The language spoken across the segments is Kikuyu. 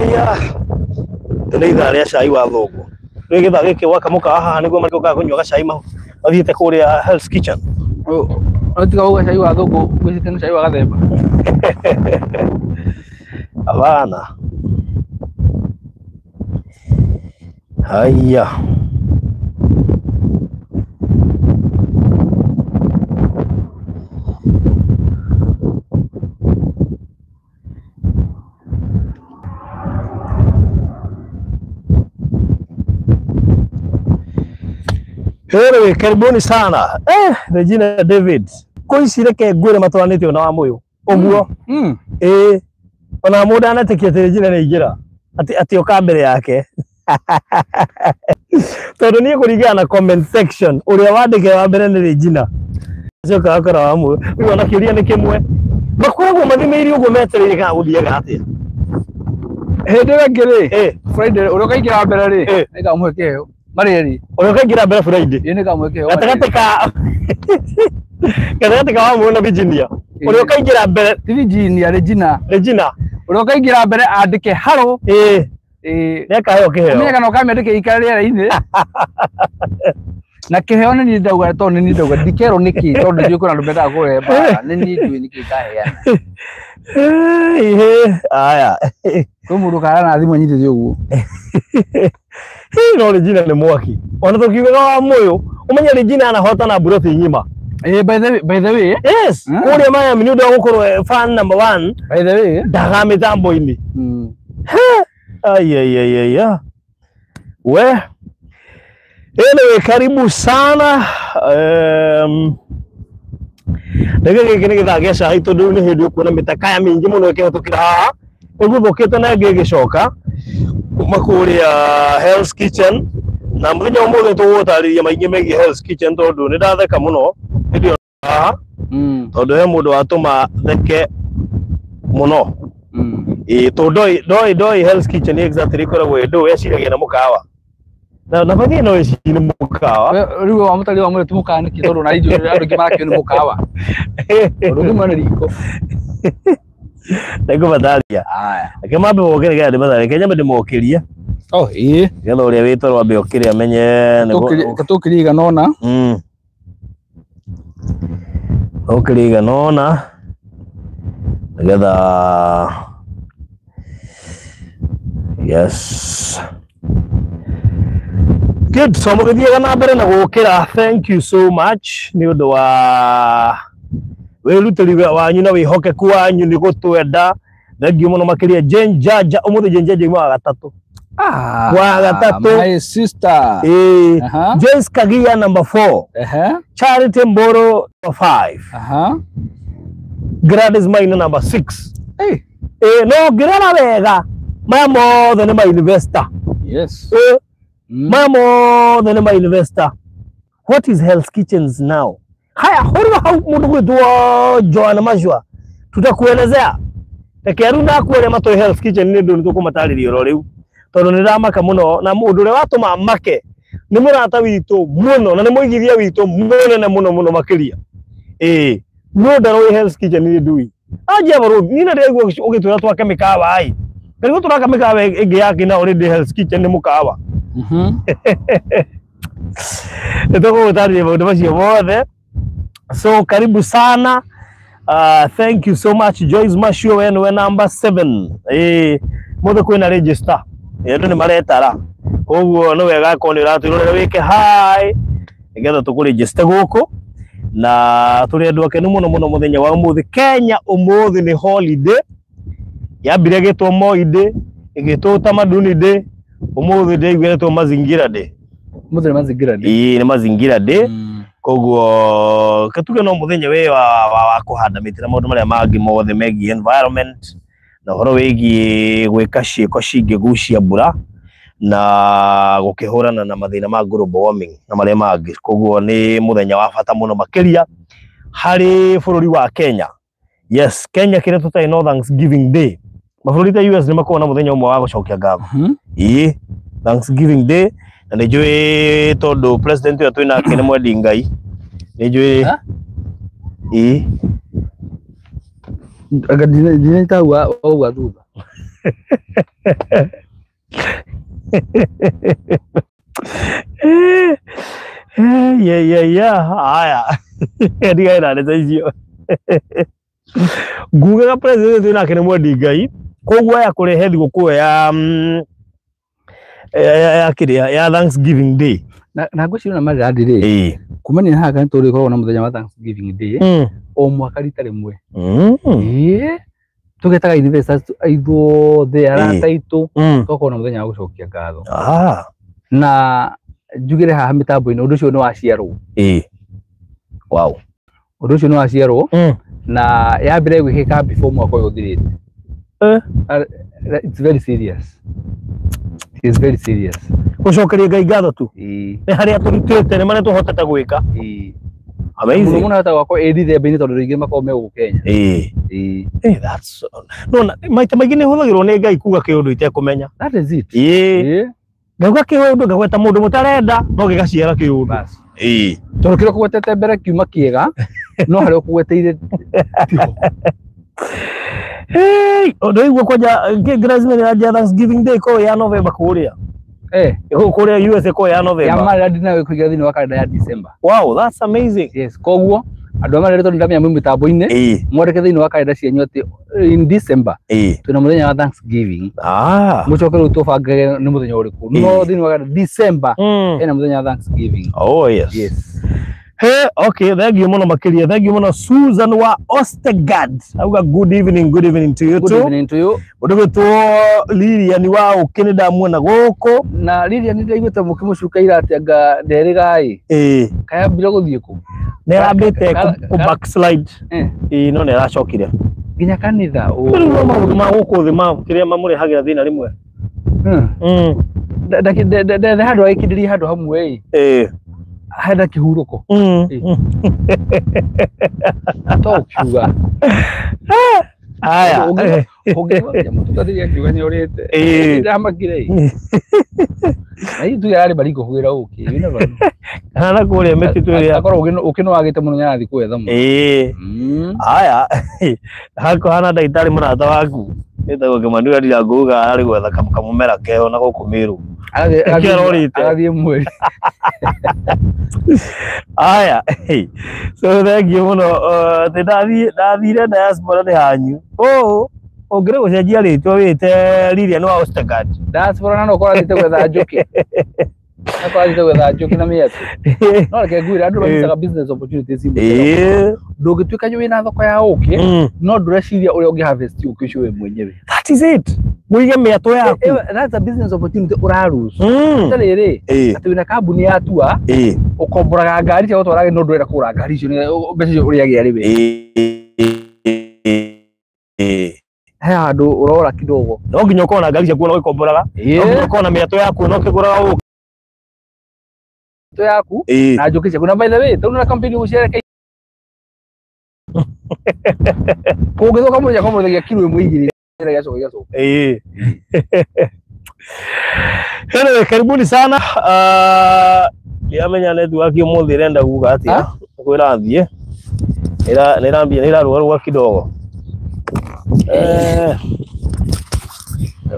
Aya, nĩ ithaa rĩa cai wa thũngũ. Rĩu gĩthaa gĩkĩ gwaka mũkawa haha nĩguo marĩũkaga kũnyua gacai mathiĩte kũrĩa Hell's Kitchen. No tiga uga cai wa thũngũ gwĩcite nĩ cai wa gathemba. Hapana. Haya. Anyway, karibuni sana. Regina David. Ko ici reke ngwĩre matwaranĩte ona wa mũyũ. Ũguo. Ĩĩ. Ona mũndũ anetĩkia atĩ Regina nĩ aingĩra. Atĩ oka mbere yake. Tondũ niĩ kũringana na comment section ũrĩa wandĩke wa mbere nĩ Regina. Acoka akora wa mũyũ. Rĩu ona kĩũria nĩ kĩmwe. Makoragwo mathimĩire ũguo metereire kana gũthiaga atĩa. Hĩndĩ ĩyo ĩngĩ rĩ, Friday ũrĩa ũkaingĩra wa mbere rĩ, nĩngamũhe kĩheo. Marĩ erĩ. Ũrĩa ũkaingĩra mbere Friday. Ĩĩ nĩngamũhe kĩheo. Gatagatĩ ka wa mũyũ na Virginia. Ũrĩa ũkaingĩra mbere Ti Virginia, Regina. Regina. Ũrĩa ũkaingĩra mbere andĩke haro. Ĩĩ. Ĩĩ. Nĩakaheo kĩheo. Ũmenye kana ũkamĩandĩka ĩikare rĩera-inĩ. Na kĩheo nĩ niĩ ndauga tondũ nĩ niĩ ndauga ndikerwo nĩkĩ tondũ ndiũĩ kwĩna andũ mendaga kũrehe mbara. Nĩ niĩ ndiũĩ nĩkĩ ngaheana. Aya. Kwĩ mũndũ ũkara na thimũ anyitĩte ũguo. Hii no Regina nĩ mwaki. Ona tũkiugaga wa mũyũ, ũmenye Regina anahotana mburoti ng'ima. By the way, by the way. Yes, kũrĩa Miami nĩ ũndũ wa gũkorwo fan number 1. By the way. Ndaga mĩtambo-inĩ. Ai ai ai ai. Ai. We. Anyway, karibu sana. Reke gĩkĩ nĩ gĩthaa gĩa cai tondũ rĩu nĩ hĩndĩ ũkuona mĩtakaya mĩingĩ mũno ĩkĩhĩtũkĩra haha. Ĩguthũkĩte na ĩngĩ ĩgĩcoka kuma kũrĩa Hell's Kitchen. Na mũthenya ũmũthĩ tũgũgũtarĩria maingĩ megiĩ Hell's Kitchen tondũ nĩ ndatheka mũno hĩndĩ ĩyo haha. Tondũ he mũndũ watũma theke mũno. Ĩĩ, tondũ ndoĩ Hell's Kitchen exactly ĩkoragwo ĩ ndũ eciragia na mũkawa. Na bathie no ĩcirie nĩ mũkawa. Rĩu wa mũtari wa mwĩrĩ ti mũkawa nĩkĩ tondũ na ithuĩ andũ aingĩ marakĩũĩ nĩ mũkawa. Ũndũ ũngĩ mwene riko. Nĩngũmataria. Aya. Reke mambe moke nĩgetha ndĩmatharie. Reke nyambe ndĩmokĩrie. Oh, ĩĩ. Nĩgetha ũrĩa wĩ toro ambe okĩre amenye nĩguo- Reke tũkĩrie igana ũna. Okĩrie igana ũna. Nĩgetha Yes. Good. So mũgĩthiaga na mbere na gũkĩra. Thank you so much nĩ ũndũ wa wĩrutĩri wanyu na wĩhokeku wanyu nĩ gũtwenda. Thank you mũno makĩria Jane Jaja. Ũmũthĩ Jane Jaja ima wa gatatũ. Wa gatatũ. My sister. Ĩĩ. Joyce Kagia number 4. Charity Mboro number 5. Gladys Maina number 6. Hey. No ngĩrora wega maya mothe nĩ ma investor. Yes. Maya mothe nĩ ma investor. What is Hell's Kitchens now? Haya, hũrĩra hau mũndũ gwĩtwo Joan Majua. Tutakuelezea. Reke rĩu ndakwĩre matũĩ Hell's Kitchen nĩ ũndũ nĩtũkũmatarĩria oro rĩu. Tondũ nĩ ndamaka mũno na mũndũ ũrĩa watũma make nĩ mũrata witũ mũno na nĩ mũigithia witũ mũnene mũno mũno makĩria. Ĩĩ, no ndarũĩ Hell's Kitchen nĩ ndui. Anjia baro, niĩ na ndĩraigua ũgĩtwĩra twake mĩkawa ĩ. Ngarigwo tũraka mĩkawa ĩngĩ yake na already Hell's Kitchen nĩ mũkawa. Nĩ tũgũgũtarĩria maũndũ macio mothe. So karibu sana. Thank you so much Joyce Mashio, we nĩwe number 7. Mũthĩ kwĩna register. Andũ nĩ maretara. Koguo nĩ wega akorwo nĩ ũratwĩrorera wĩke hi nĩgetha tũkũregister gũkũ. Na tũrĩ andũ akenu mũno mũno mũthenya wa ũmũthĩ. Kenya ũmũthĩ nĩ holiday. Yambire ĩgĩtwo Moi Day, ĩgĩtwo Utamaduni Day, ũmũthĩ ndĩraigua ĩretwo Mazingira Day. Mũthĩ nĩ Mazingira Day. Ĩĩ, nĩ Mazingira Day. Koguo katuge no mũthenya wĩ wa kũhanda mĩtĩ na maũndũ marĩa mangĩ mothe megiĩ environment na ũhoro wĩgiĩ gwĩka ciĩko cingĩgucia mbura na gũkĩhũrana na mathĩna ma global warming na marĩa mangĩ. Koguo nĩ mũthenya wa bata mũno makĩria harĩ bũrũri wa Kenya. Yes, Kenya kĩrĩa tũtarĩ no Thanksgiving Day. Mabũrũri ta US nĩ makoragwo na mũthenya ũmwe wa gũcokia ngatho. Ĩĩ, Thanksgiving Day. Na nĩ njũĩ tondũ president ũrĩa twĩ nake nĩ mwendi Ngai. Nĩ njũĩ. Ĩĩ. Anga ndinanyita wauga thutha. Yeah. Aya. Ndigae na ndeto icio. Ngugaga president nake nĩ mwendi Ngai. Koguo aya kũrehe thigũkũ ya ya kĩrĩa ya Thanksgiving Day. Na ngwĩciria na Maryland rĩ. Kumania haha nĩ tũrĩkoragwo na mũthenya wa Thanksgiving Day. O mwaka rita rĩmwe. Tũgetaga investors ithuothe arata aitũ tũgakorwo na mũthenya wa gũcokia ngatho. Na njugire haha mĩtambo-inĩ ũndũ ũcio nĩ waciarwo. Wow. Ũndũ ũcio nĩ waciarwo na yambire gwĩkĩka before mwaka ũyũ ũthirĩte. It's very serious. It's very serious. Gũcokeria Ngai ngatho tu. Nĩ harĩa tũrutĩte nĩ marĩa tũhotete gwĩka. Amazing. Mũno mũno gwakwa ĩ December-inĩ tondũ rĩngĩ makoragwo me gũkũ Kenya. That's no maita maingĩ nĩ hũthagĩrwo nĩ Ngai kuga kĩũndũ itekũmenya. That is it. Ngauga kĩũndũ ngagweta mũndũ mũtarenda no gĩgaciara kĩũndũ. Tondũ kĩrĩa ũkũgwetete mbere kiuma kĩega no harĩa ũkũgweteire tiho. Ũndũ ũguo kwanja ya Thanksgiving Day ko ya November kũrĩa. Kũrĩa USA ko ya November. Ya Maryland nayo ĩkũingĩra thĩinĩ wa kalenda ya December. Wow, that's amazing. Yes, koguo andũ a Maryland tondũ ndamenya mwĩ mĩtambo-inĩ mwandĩke thĩinĩ wa kalenda cianyu atĩ in December twĩna mũthenya wa Thanksgiving. Mũcoke rĩu tũbangage nĩ mũthenya ũrĩkũ. No thĩinĩ wa December ena mũthenya wa Thanksgiving. Oh yes. Yes. Hey, okay, thank you muno makiria. Thank you muno Susan wa Ostergaard. Auga good evening to you Good too. evening to you. Ũndũgĩtwo Lilian wa ũkĩ nĩ ndamuona gũkũ. Na Lilian nĩ ndaiguĩte mũkĩmũcukaira atĩ anga nderĩga ĩ. Kayambire gũthiĩ kũ? Nĩ arambĩte kũ backslide. No nĩ aracokire. Nginya kanitha. Rĩu no maũndũ ma gũkũ thĩ ma kĩrĩa mamũrehagĩra thĩna rĩmwe. Ndethe handũ agĩkindĩria handũ hamwe ĩ. Hena kĩhurũko. To kiuga. Aya. Ũngĩgwa mũtungatĩri akiuga nĩ ũrĩte. Ndamakire ĩ. Na hihi tuge ararĩ Baringo kũgĩra ũkĩ. You never know. Kana kũrĩa mĩtitũ ĩrĩa. Akorwo ũkĩ nĩ wagĩte mũno nĩarathiĩ kwetha mũno. Aya. Hakuhana ndagĩtarĩ mũrata waku. Wĩtagwo Kĩmani Ndiranguga ararĩ gwetha kamũmera keho na gũkũ Mĩrũ. Agathiĩ mweri. Aya. So thank you mũno. Atĩ ndathire diaspora nĩ hanyu. Ũngĩrĩ gũcenjia rĩtwa wĩte Lilian wa Ostergaard. Diaspora na no ũkorwo athiĩte gwetha njũkĩ. Akorwo athiĩte gwetha njũkĩ na mĩatũ. No reke ngwĩre andũ mamicaga business opportunities imwe. Ndũngĩtuĩka wĩna thoko ya ũkĩ no ndũreciria ũrĩa ũngĩ harvest ũkĩ ũcio we mwenyewe. That is it. Mũige mĩatũ yaku. That's a business opportunity ũraruca. Rĩrĩ atĩ wĩna kambuni ya tua ũkomboraga ngari cia gũtwara no ndũrenda kũgũra ngari icio mbeca icio ũrĩagĩa rĩ we. He handũ ũrora kidogo. No nginya ũkorwo na ngari ciaku na ũgĩkomboraga. No nginya ũkorwo na mĩatũ yaku na ũkĩgũraga ũkĩ. Mĩatũ yaku na njũkĩ ciaku. Na by the way, tondũ na company ũgũciareke kũngĩthũka mũthenya komborithagia kiro ĩmwe igĩrĩ gĩgacoka. Anyway, karibuni sana. Ndiramenya network ũmũthĩ ĩrenda kuga atĩa. Ũguo ĩrathiĩ. Nĩ ĩrarũgarũga kidogo.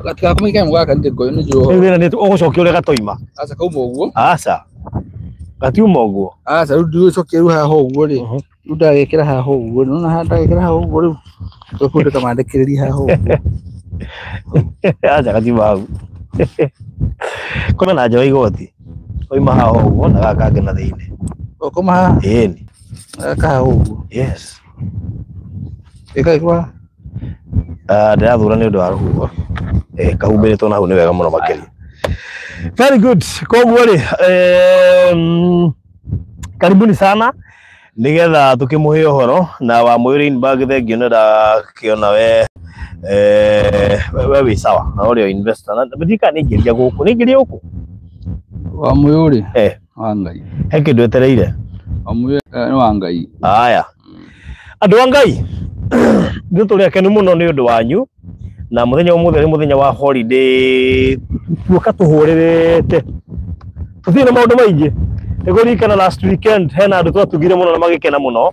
Gatigakumenya gaka nĩ ngoyo nĩ njũĩ. Rĩu nĩ ũgũcokia ũrĩa gatoima. Aca kauma ũguo. Aca. Gatiuma ũguo. Aca rĩu ndigũcokia rĩu haha ũguo rĩ. Rĩu ndagekĩra haha ũguo. Nĩwona haha ndagekĩra haha ũguo rĩu. Tũkũndũ kamandĩkĩrĩria haha ũguo. Aca gatiuma hau. Kũna na nja wa igoti. Oima haha ũguo na gaka kangĩ na thĩinĩ. Ũkoma haha? Ĩni. Gaka haha ũguo. Yes. Ĩka Ndĩrathura nĩ ũndũ wa rũhuho. Kahumbĩrĩtwo na hau nĩ wega mũno makĩria. Very good. Koguo rĩ, karibuni sana nigetha tukimuhe ũhoro na wa Mũyũ Rainbag thengio nĩ ndakĩona we we wĩ sawa na ũrĩa investor na ndika nĩ ngĩria gũkũ nĩ ngĩria gũkũ wa Mũyũ rĩ wa Ngai he kĩndũ etereire wa Mũyũ nĩ wa Ngai. Aya andũ a Ngai ithuĩ tũrĩ akenu mũno nĩ ũndũ wanyu na mũthenya ũmũthĩ nĩ mũthenya wa holiday tuoka tũhũrĩrĩte tũthiĩ na maũndũ maingĩ. Nĩkũririkana last weekend hena andũ twatugire mũno na magĩkena mũno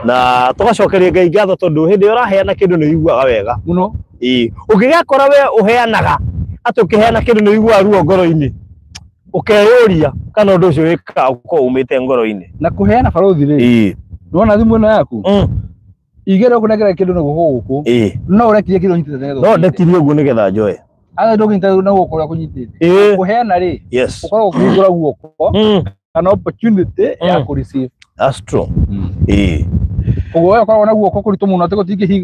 na tũgacokeria Ngai ngatho tondũ hĩndĩ ĩrĩa ũraheana kĩndũ nĩ ũiguaga wega mũno. Ĩĩ, ũngĩgakora we ũheanaga atĩ ũkĩheana kĩndũ nĩ ũiguaga ruo ngoro-inĩ, ũkeyũria kana ũndũ ũcio wĩkaga ũkorwo umĩte ngoro-inĩ. Na kũheana barothi rĩ, Ĩĩ. nĩwona thimũ ĩno yaku Mm. igere ũkũnengera kĩndũ na guoko gũkũ, Ĩĩ. no ũrekirie kĩndũ ũnyitĩte nĩgetha No ũkĩnyite. ndekirie ũguo nĩgetha njoe. Atha ndũngĩnyita na guoko ũrĩa kũnyitĩte. Ĩĩ. Kũheana rĩ, Yes. ũkoragwo ũkĩhingũra guoko Mm. kana opportunity ya Mm. kũ receive. That's true. Ĩĩ. Koguo we ũkoragwo na guoko kũritũ mũno atĩ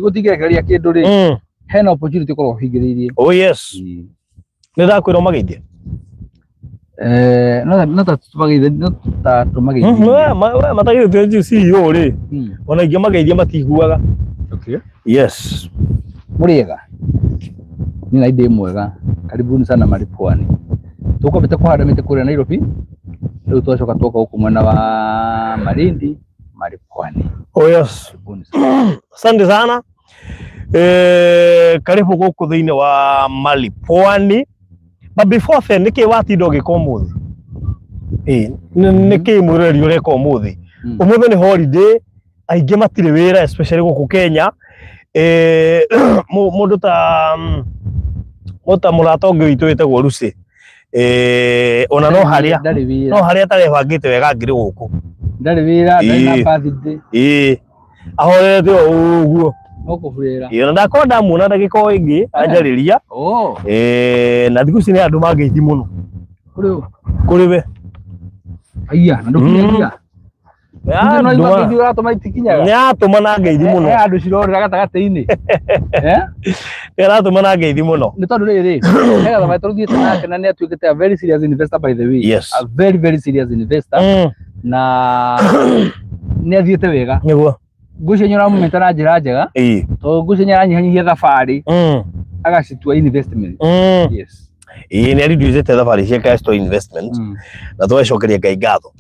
gũtingĩrekereria kĩndũ rĩ, Mm. hena opportunity ũkoragwo ũhingĩrĩirie. Oh yes. Nĩ ndakwĩra ũmageithie. No ta tũmageithie, no ta tũmageithie. We matagĩrĩte CEO rĩ, Mm. ona ingĩmageithia matiguaga. Okay. Yes. Mũrĩega? Niĩ na ndĩ mwega. Karibuni sana Mali Pwani. Tũkwambĩte kũhanda mĩtĩ kũrĩa Nairobi, rĩu twacoka twoka gũkũ mwena wa Malindi, Mali Pwani. Oh yes. Karibuni sana. Asante sana. Karibu gũkũ thĩinĩ wa Mali Pwani. But before then, nĩkĩ watinda ũgĩka ũmũthĩ? Ĩĩ, nĩkĩ mwĩroreri ũreka ũmũthĩ? Mm. Ũmũthĩ nĩ holiday, aingĩ matirĩ wĩra especially gũkũ Kenya. Mũndũ ta mũndũ ta mũrata ũngĩ witũ wĩtagwo Lucy. Ona no harĩa Ndarĩ wĩra. no harĩa atarebangĩte wega angĩrĩ gũkũ. Ndarĩ wĩra, ndarĩ na Ĩĩ. birthday, Ĩĩ, ahorete o ũguo. no kũburĩra. Ĩĩ, ona ndakorwo ndamuona ndagĩka o ĩngĩ anjarĩria. Oh, Na thikũ ici nĩ andũ mangeithi mũno kũrĩ ũ? kũrĩ we. Aiya, na ndũkinyagia. Mm. No igua ngeithi ũratũma itikinyaga. Nĩ atũma na ngeithi mũno. He andũ cirorĩra gatagatĩ-inĩ. Eh? Nĩ aratũma na ngeithi mũno. Nĩ tondũ rĩrĩ, he gathabarĩ tũthiĩte nake na nĩ atuĩkĩte a very serious investor by the way. Yes. A very very serious investor Mm. na nĩ athiĩte wega. Nĩguo. Ngwĩciria nĩ ũramũmĩta na njĩra njega, Ĩĩ. tondũ ngwĩciria nĩ aranyihanyihia thabarĩ Mm. agacitua investment. Mm. Yes. Ĩĩ, nĩ areducĩte thabarĩ ciake agacitwa investment Mm. na tũgacokeria Ngai ngatho.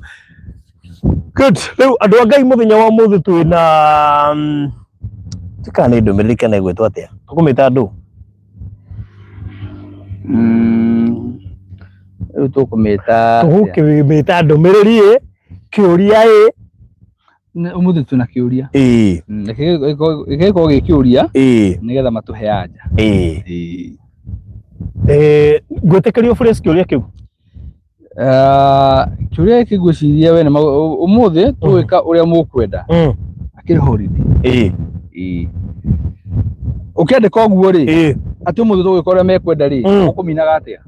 Good. Rĩu andũ a Ngai mũthenya wa ũmũthĩ twĩna tikana nĩ ndũmĩrĩri kana ĩgwĩtwo atĩa? Tũkũmĩta andũ. Rĩu tũkũmĩta Tũgũkĩmĩta ndũmĩrĩri ĩ, kĩũria ĩ. Ũmũthĩ twĩna kĩũria. Ĩĩ. Reke gĩkorwo gĩ kĩũria Ĩĩ. nĩgetha matũhe anja. Ĩĩ. Ngwĩtĩkĩrio phrase kĩũria kĩu. Kĩũria gĩkĩ ngwĩciria we nĩ ũmũthĩ tũgwĩka ũrĩa mũkwenda. Mm. Akĩrĩ holiday. Ĩĩ. Ĩĩ. Ũkĩandĩka ũguo rĩ, Ĩĩ. atĩ ũmũthĩ tũgwĩka ũrĩa mekwenda rĩ, Mm. ũkũminaga atĩa?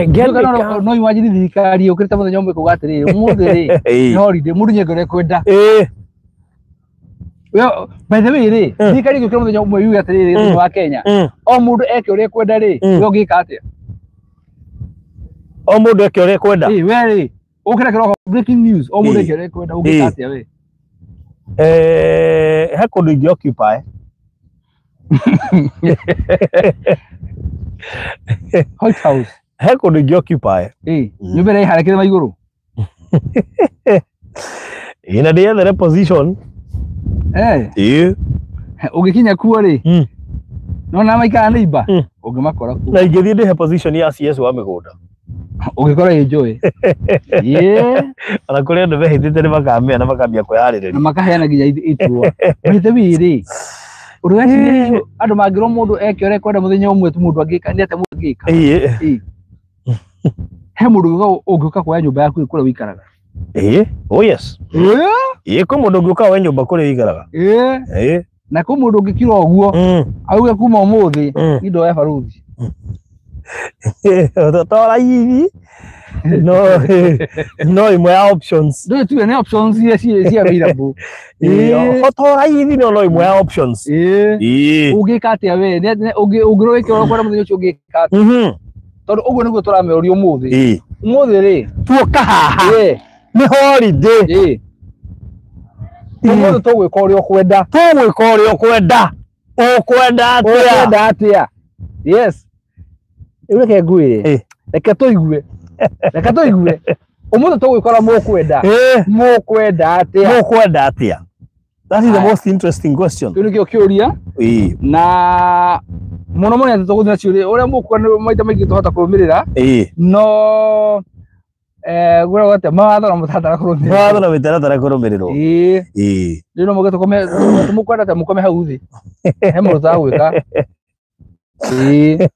Ngĩandĩka. No imagine thirikari yũkĩrĩte mũthenya ũmwe kuga atĩrĩrĩ, ũmũthĩ rĩ, Ĩĩ. nĩ holiday, mũndũ nĩ ũrĩa ekwenda. Ĩĩ. We- By the way rĩ, Mm. thirikari ĩngĩũkĩra mũthenya ũmwe yuge atĩrĩrĩ thĩinĩ wa Kenya, Mm. o mũndũ eke ũrĩa ekwenda rĩ, Mm. we ũngĩka atĩa? O mũndũ eke ũrĩa ekwenda. Ĩĩ, we rĩ, ũkĩra kĩroko breaking news, o mũndũ Ĩĩ. eke ũrĩa ekwenda, ũngĩka Ĩĩ. atĩa we? He kũndũ ingĩ occupy. White House. He kũndũ ingĩ occupy. Ĩĩ, Mm. nyũmba ĩrĩa ĩharĩa kĩrĩma igũrũ. Ĩĩ, na ndĩyethere position. Eh, Ĩĩ. ũngĩkinya kuo rĩ, Mm. nona maikara neighbor, Mm. ũngĩmakora kuo. Na ingĩthiĩ ndĩhe position ya CS wa mĩgũnda. Ũngĩkora enjoy. Yeah. Ona kũrĩ andũ mehĩtĩte nĩ makamĩa na makambia Na kwĩharĩrĩria. makaheana nginya itua. By the way rĩ, ũndũ weciria andũ mangĩrwo mũndũ eke ũrĩa ekwenda mũthenya ũmwe tu mũndũ angĩka, nĩ atĩa mũndũ angĩka? Ĩĩ. Ĩĩ. He mũndũ ũngĩũka kuoya nyũmba yaku kũrĩa ũikaraga. Ĩĩ. Oh yes. Ĩĩ. Ĩĩ, kwĩ mũndũ ũngĩũka woe nyũmba kũrĩa ũikaraga. Ĩĩ. Ĩĩ. Na kwĩ mũndũ ũngĩkira ũguo, Mm. auge kuma ũmũthĩ, Mm. niĩ ndoya baruthi. To raithi. No no ĩmwe ya options. Ndũĩ tuge nĩ options iria ci available. Ĩĩ, to raithi no no ĩmwe ya options. Ĩĩ. Ĩĩ. Ũngĩka atĩa we? Ũngĩrwo wĩke ũrĩa ũkwenda mũthenya ũcio ũngĩka atĩa? Mhm. Tondũ ũguo nĩguo tũrameũria ũmũthĩ. Ĩĩ. Ũmũthĩ rĩ, Tuoka haha. ĩĩ, Nĩ holiday. ĩĩ. Ũmũthĩ tũgwĩka ũrĩa ũkwenda. Tũgwĩka ũrĩa ũkwenda. Ũkwenda atĩa? Ũkwenda atĩa? Yes. Rĩu reke ngwĩre. Ĩĩ. Reke tũigue. Reke tũigue. Ũmũthĩ tũgwĩka ũrĩa mũkwenda. Ĩĩ. Mũkwenda atĩa? Mũkwenda atĩa? That is the Aya. most interesting question. Kĩu nĩkĩo kĩũria Ĩĩ. na mũno mũno nĩ tũgũthiĩ na ciũria ũrĩa mũkuona maita maingĩ tũhota kũrũmĩrĩra Ĩĩ. no Gwĩragwo atĩa mawatho na mũtaratara kũrũmĩrĩrwo. Mawatho na mĩtaratara kũrũmĩrĩrwo. Ĩĩ. Ĩĩ. Rĩu no mũge tũkome tũmũkwenda atĩa mũkome hau thĩ. He mũndũ ũtagwĩka. Ĩĩ.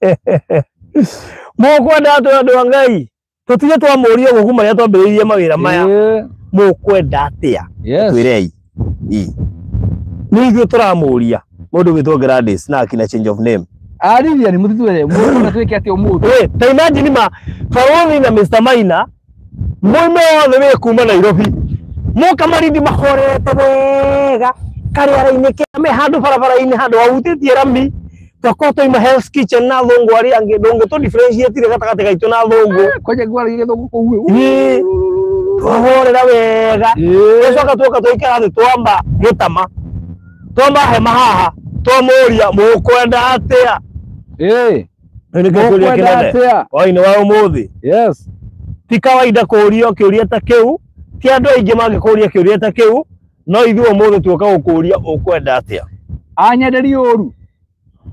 Mũkwenda atĩa andũ a Ngai? Tũtige twamũria ũguo kuma rĩrĩa twambĩrĩirie mawĩra maya. Ĩĩ. Mũkwenda atĩa? Yes. Twĩrei. Ĩĩ. Nĩ ithuĩ tũramũria mũndũ ũgwĩtwo Gladys na akina change of name. Arithia ni mũtitwĩre mũkwenda twĩke atĩa ũmũthĩ. Ĩ, ta imagine ma Barũthi na Mr. Maina moime othe wĩ kuma Nairobi moka Malindi mahorete wega karĩara-inĩ kĩa me handũ barabara-inĩ handũ hahutĩtie rami twakorwo twaima Hell's Kitchen na thũngũ arĩa angĩ ndũngĩ tũ differentiate gatagatĩ gaitũ na thũngũ. Kwanja ngwaragia gĩthũngũ kũu. Ĩĩ. Twahorera wega. Ĩĩ. Twacoka tuoka twaikara thĩ twamba gĩtama twamba hema haha twamũria mũkwenda atĩa. Ĩĩ. Nĩ kĩũria Mũkwenda kĩnene atĩa? hwaĩ-inĩ wa ũmũthĩ. Yes. Ti kawaida kũũrio kĩũria ta kĩu, ti andũ aingĩ mangĩkũria kĩũria ta kĩu, no ithuĩ ũmũthĩ tuoka gũkũria ũkwenda atĩa. Anyenderie ũru.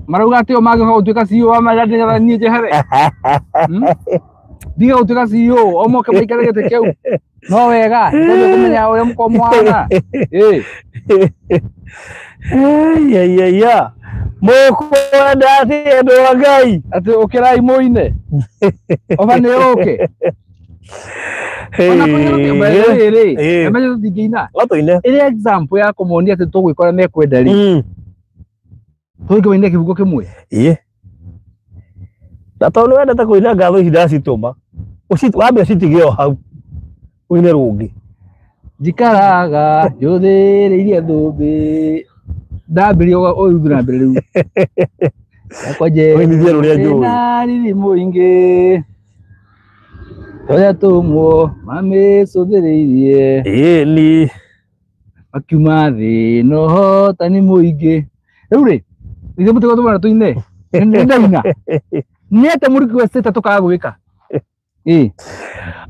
Marauga atĩ o mangĩũka gũtuĩka CEO wa Maradi nĩgetha niĩ njehere. Ndige gũtuĩka CEO o moke maikare gĩtĩ kĩu. No wega, tondũ kũmenya ũrĩa mũkoragwo mũhana. Ĩĩ. Aiaiaia. Mũkwenda atĩa andũ a Ngai? Atĩ ũkĩrai mũine. Oba nĩ ũke. Ona kũrĩ rĩrĩ, amenye tũtingĩina. No tũine. Ĩrĩ example ya kũmonia atĩ tũgwĩka ũrĩa mekwenda rĩ. Tũngĩmainĩra kĩbungo kĩmwe. Ĩĩ. Na tondũ nĩ wendete kũina ngatho ici ndacitũma, wambe ũcitige o hau ũine rũngĩ. Njikaraga njũthĩrĩirie thũmbĩ. Ndambĩrĩria ũyũ na mbere rĩu. Yakwa njerũ Ũinithie rũrĩa njũĩ. ĩna riri mũingĩ. Tũrĩa tũmwo mamĩcũthĩrĩirie. Ĩĩ ni. Makiuma thĩ na ũhotani mũingĩ. Rĩu rĩ, ithuĩ mũtigo tũmwana tũine. Nĩ ndaina. Nĩ atĩa mũrĩ requestĩte tũkaga gwĩka? Ĩĩ.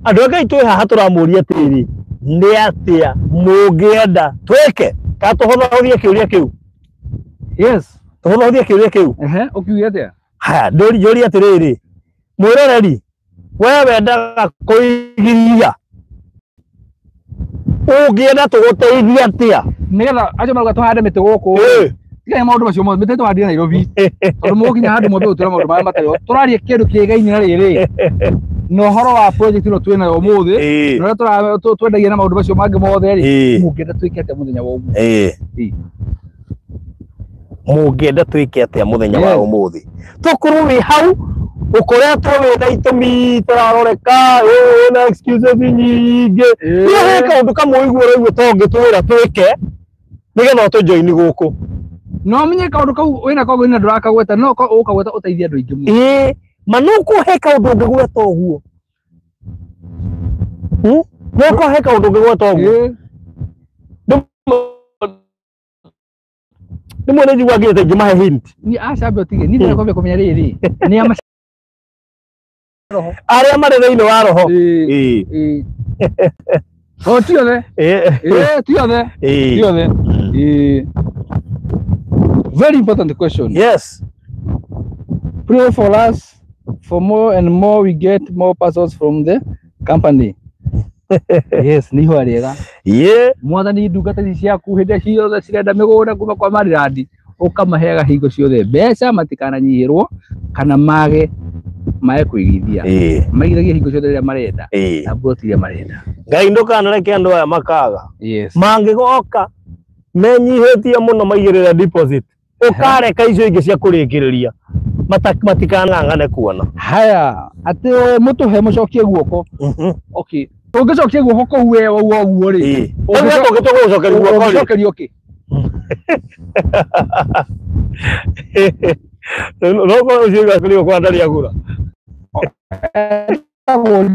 Andũ a Ngai twĩ haha tũramũria atĩrĩrĩ, nĩ atĩa mũngĩenda twĩke? Kana tũhũthahũthie kĩũria kĩu? Yes. Tũhũthahũthie kĩũria kĩu? Ehe, ũkiuge atĩa? Haya, njũrie atĩrĩrĩ, mwĩroreri, we wendaga kũigithia, ũngĩenda tũgũteithie atĩa? Nĩgetha acio marauga tũhande mĩtĩ gũkũ. Ĩĩ. Tigai maũndũ macio mothe, mĩtĩ tũhandire Nairobi. Tondũ mũgũkinya handũ mwambe gũtwĩra maũndũ marĩa matarĩ ho. Tũraria kĩndũ kĩgaine na rĩrĩ. Na ũhoro wa project ĩno twĩnayo ũmũthĩ, Ĩĩ. na ũrĩa twendagia na maũndũ macio mangĩ mothe rĩ, Ĩĩ. mũngĩenda twĩke atĩa mũthenya wa ũmũthĩ? Ĩĩ. Ĩĩ. Mũngĩenda twĩke atĩa mũthenya wa Yes. ũmũthĩ? Tũkorwo wĩ hau ũkoretwo wĩna itũmi tũraroreka, wĩna excuses nyingĩ. Ĩĩ. Rĩu he kaũndũ kamwe ũigua ũraigua to ũngĩtwĩra twĩke nĩgetha ũtũjoini gũkũ. No ũmenye kaũndũ kau wĩna koguo na ndũrakagweta, no ũkagweta ũteithie andũ aingĩ mũno. Ĩĩ, ma no ũkorwo he kaũndũ ũngĩgweta ũguo. No ũkorwo he kaũndũ ũngĩgweta ũguo. Ĩĩ. Rĩmwe nĩ njiguaga nginya ta ingĩmahe hint. Niĩ aca ambe ũtige, niĩ ndĩrenda kwambia kũmenya rĩrĩ, nĩ a roho. Arĩa marĩ thĩinĩ wa roho. Ĩĩ. Ĩĩ. Ĩĩ. O ti othe. Ĩĩ. Ĩĩ, ti othe. Ĩĩ. Ti othe. Ĩĩ. Very important question. Yes. Pray for us, for more and more we get more parcels from the company. Yes, nĩ ihoya rĩega. Ĩĩ. Mwathani ndungata ici ciaku hĩndĩ ciothe cirenda mĩgũnda kuma kwa Marirandi ũkamaheaga hingo ciothe mbeca matikananyihĩrwo kana mage kũigithia. Ĩĩ. Maigithagie hingo ciothe rĩrĩa marenda Ĩĩ. na mburoti iria marenda. Ngai ndũkanareke andũ aya makaga. Yes. Mangĩgoka menyihĩtie mũno maigĩrĩre deposit. Ũkareka icio ingĩ cia kũrĩkĩrĩria. Matikanang'ane kuona. Haya, atĩ mũtũhe mũcokie guoko. Okay. Ũngĩcokia guoko kũu we wauga ũguo rĩ. Ĩĩ. Ũngĩcoka ũngĩtũgũcokeria guoko rĩ. Ũngĩcokerio kĩ? No korwo ũcio ũgacokerio kwa ndarĩ agũra. Etagwo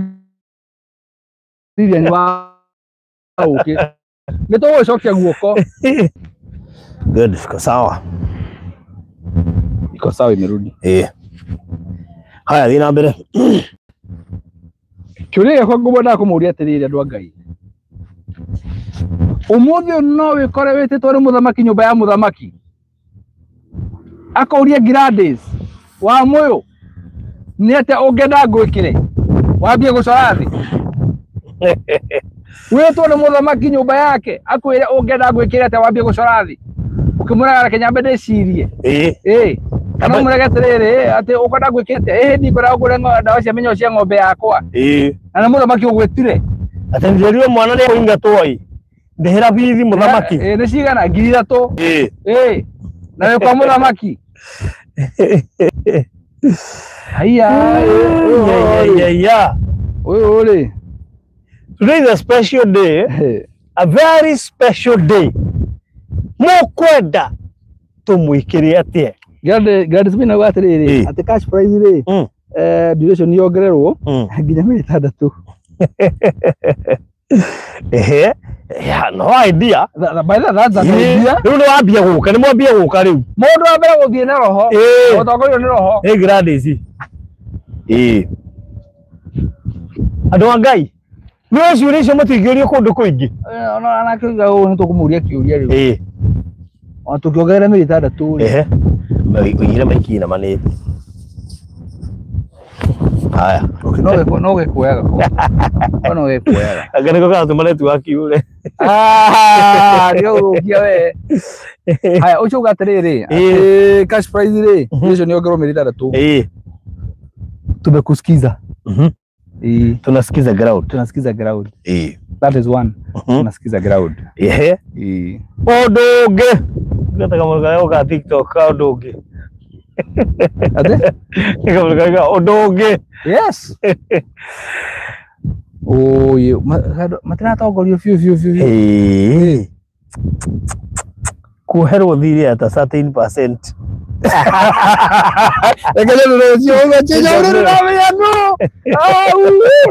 Lilian wa ũkĩ. Nĩ tũgũcokia guoko. Good, iko sawa. Iko sawa imerudi. Ĩĩ. Haya, thiĩ na mbere. Kĩũria gĩakwa ngũmwendaga kũmũria atĩrĩrĩ andũ a Ngai. Ũmũthĩ ũyũ no wĩkore wĩtĩtwo nĩ mũthamaki nyũmba ya mũthamaki. Akũrie Gladys wa Mũyũ, nĩ atĩa ũngĩenda ngwĩkĩre? Wambie gũcora thĩ. Wĩtwo nĩ mũthamaki nyũmba yake akwĩre ũngĩenda gwĩkĩra atĩa wambie gũcora thĩ ũkĩmũraga reke nyambe ndĩcirie. Ĩĩ kana ũmũrege atĩrĩrĩ atĩ ũkwenda gwĩkĩra atĩa ĩĩ ndikwenda ũgũre ndawa cia mĩnyoo cia ng'ombe yakwa. Ĩĩ Na nĩ mũthamaki ũgwĩtire. Atĩ njiarirwo mwana nĩ kũingatwo ĩ ndĩhĩra bithi mũthamaki. Ĩĩ nĩ cigana 3,000. Ĩĩ Ĩĩ na wĩ kwa mũthamaki. Haiya yeah. Ũyũ rĩ. Today is a special day, a very special day. Mũkwenda tũmwĩkĩre atĩa? Gladys Maina auga atĩrĩrĩ atĩ cash prize rĩ duration yongererwo nginya mĩeri 6. Ehe, yeah, no idea. By the that's an idea. Rĩu nĩ wambia gũka, nĩ mwambia gũka rĩu. Mũndũ wa mbere gũthiĩ na roho. Ũtongorio nĩ roho. Ĩ Gladys. Ĩĩ. Andũ a Ngai, nĩ ciũria icio mũtingĩũrio kũndũ kũingĩ. Ona anake ũũ nĩ tũkũmũria kĩũria rĩu. Ĩĩ. Ona tũngĩongerera mĩeri 6 rĩ. Ehe. Ũigire maiki na manĩti. Haya. Okay, no gĩkuoyaga ko. No gĩkuoyaga. Anga nĩko karatũma network yũre. Ah, nĩgũgũkia we. Haya, ũcio uga atĩrĩrĩ, atĩ cash prize rĩ, duration yongererwo mĩeri 6. Ĩĩ. Tumekusikiza. Ĩĩ. Tunasikiza ground. Tunasikiza ground. Ĩĩ. That is one. Tunasikiza ground. Ehe. Ĩĩ. Ũndũ ũngĩ. Ngetaga mũndũ karĩa ka TikTok ka ũndũ ũngĩ. Atĩ? Kamũndũ karĩa ka ũndũ ũngĩ. Yes. Oye, matiratongorio biũ biũ biũ. Ĩĩ. Kuoherwo thirĩ at a certain percent. Reke rũciũ ũgacinya ũrĩ ndamenya nũ. Au,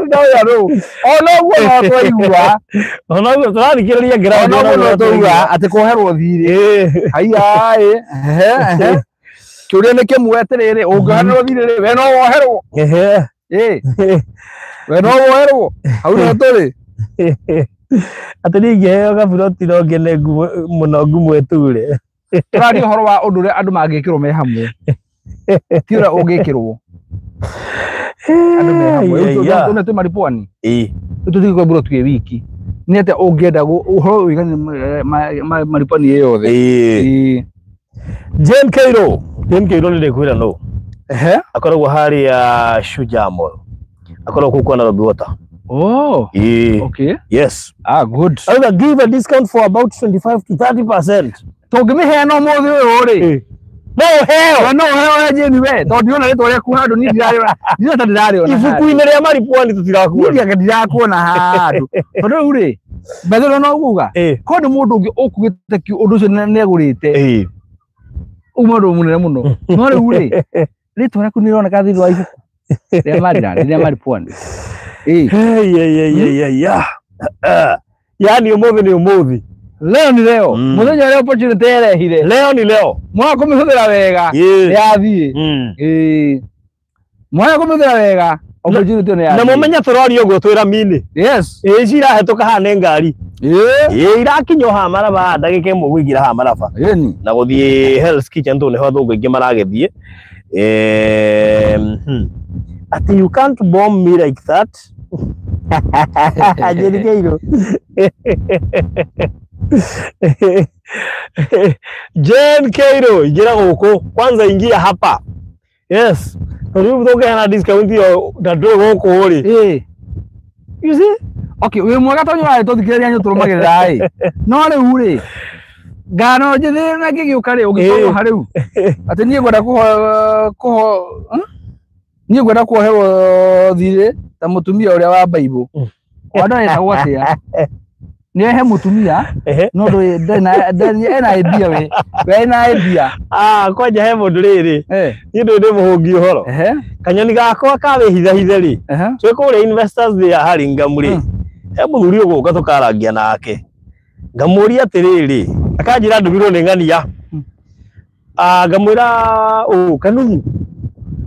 ndamenya nũ. Ona ũguo no twaigua. Ona ũguo tũrathikĩrĩria ground. Ona ũguo no twaigua atĩ kuoherwo thirĩ. Haiya ĩ. Ehe. Kĩũria nĩ kĩmwe atĩrĩrĩ, ũngĩoherwo thirĩ rĩ, we no woherwo. Ehe. Ĩĩ. We no woherwo. Hau nĩho tũrĩ. Atĩ niĩ ingĩheo gaburoti no ngene mũno ngumo ĩture. Tũraria ũhoro wa ũndũ ũrĩa andũ mangĩkĩrwo me hamwe. Ti ũrĩa ũngĩkĩrwo. Andũ me hamwe. Rĩu twĩ maripwani. Ĩĩ. Rĩu tũthiĩ kwa buroti twĩ wiki. Nĩ atĩa ũngĩenda ũhoro ũiganie maripwani ĩ yothe. Ĩĩ. Jane Cairo. Jane Cairo nĩ ndĩkwĩra no. Ehe. Akoragwo harĩa Shujaa Mall. Akoragwo kũu kwa Nairobi Water. Oh. Ĩĩ. Okay. Yes. Ah, good. Auga give a discount for about 25 to 30%. Tũngĩmĩheana ũmũthĩ ũyũ rĩ. No ũheo. No ũheo Jane we. Tondũ ndirona rĩtwa rĩaku handũ niĩ ndirarĩona. Ndirona ta ndĩrarĩona. Ibuku-inĩ rĩa maripwani tũtirakuona. Niĩ ndirakuona handũ. Tondũ rĩu rĩ, mbethero no uga. Ko nĩ mũndũ ũngĩ ũkuĩte ũndũ ũcio nĩ agũrĩte. Ĩĩ. Ũguo ũndũ mũnene mũno. No rĩu rĩ, rĩtwa rĩaku nĩ rĩroneka thĩinĩ wa ibuku rĩa Maryland, rĩa maripwani. Ĩĩ. Yaani ũmũthĩ nĩ ũmũthĩ. Leo ni leo. Mũthenya ũrĩa opportunity ĩrehire. Leo ni leo. Mwaga kũmĩhũthĩra wega. Yathiĩ. Ĩĩ. Mwaga kũmĩhũthĩra wega. Opportunity nĩ yathiĩ. Na mũmenye tũroria ũguo twĩ rami-inĩ. Yes. Ĩĩ ici irahĩtũka haha nĩ ngari. Ĩĩ. Ĩĩ irakinya haha maraba ndagĩka ĩmwe kũingĩra haha maraba. Ĩni. Na gũthiĩ Hell's Kitchen tondũ nĩho athũngũ aingĩ maragĩthiĩ. Ati you can't bomb me like that. Jane Cairo. Jane Cairo, ingira gũkũ. Kwanza ingia hapa. Yes. Tondũ rĩu tũngĩheana discount ĩyo na ndũĩ gũkũ rĩ. Ĩĩ. You see? Okay, wĩ mwega tondũ nĩũrarĩ tũthikĩrĩria nĩ tũrũmagĩrĩra ĩ. No rĩu rĩ, ngano njĩthĩ na ngĩgĩũka rĩ, ũngĩkorwo ha rĩu. Atĩ niĩ ngwenda niĩ ngwenda kuoherwo thirĩ ta mũtumia ũrĩa wa Bible. Andũ etagwo atĩa? Nĩ he mũtumia no ndũĩ ena idea we. We ena idea. Ah, kwanja he mũndũ rĩrĩ. Niĩ ndũĩ ndĩ mũhũngi ũhoro. Kanyoni gakwa ka wĩhithahithe rĩ. Twĩ kũrĩa Investors Day ya Hurlingham rĩ. He mũthuri ũgũka tũkarangia nake. Ngamũria atĩrĩrĩ, akanjĩra ndũmirwo nĩ ng'ania. Ah, ngamwĩra ũ Kanugu.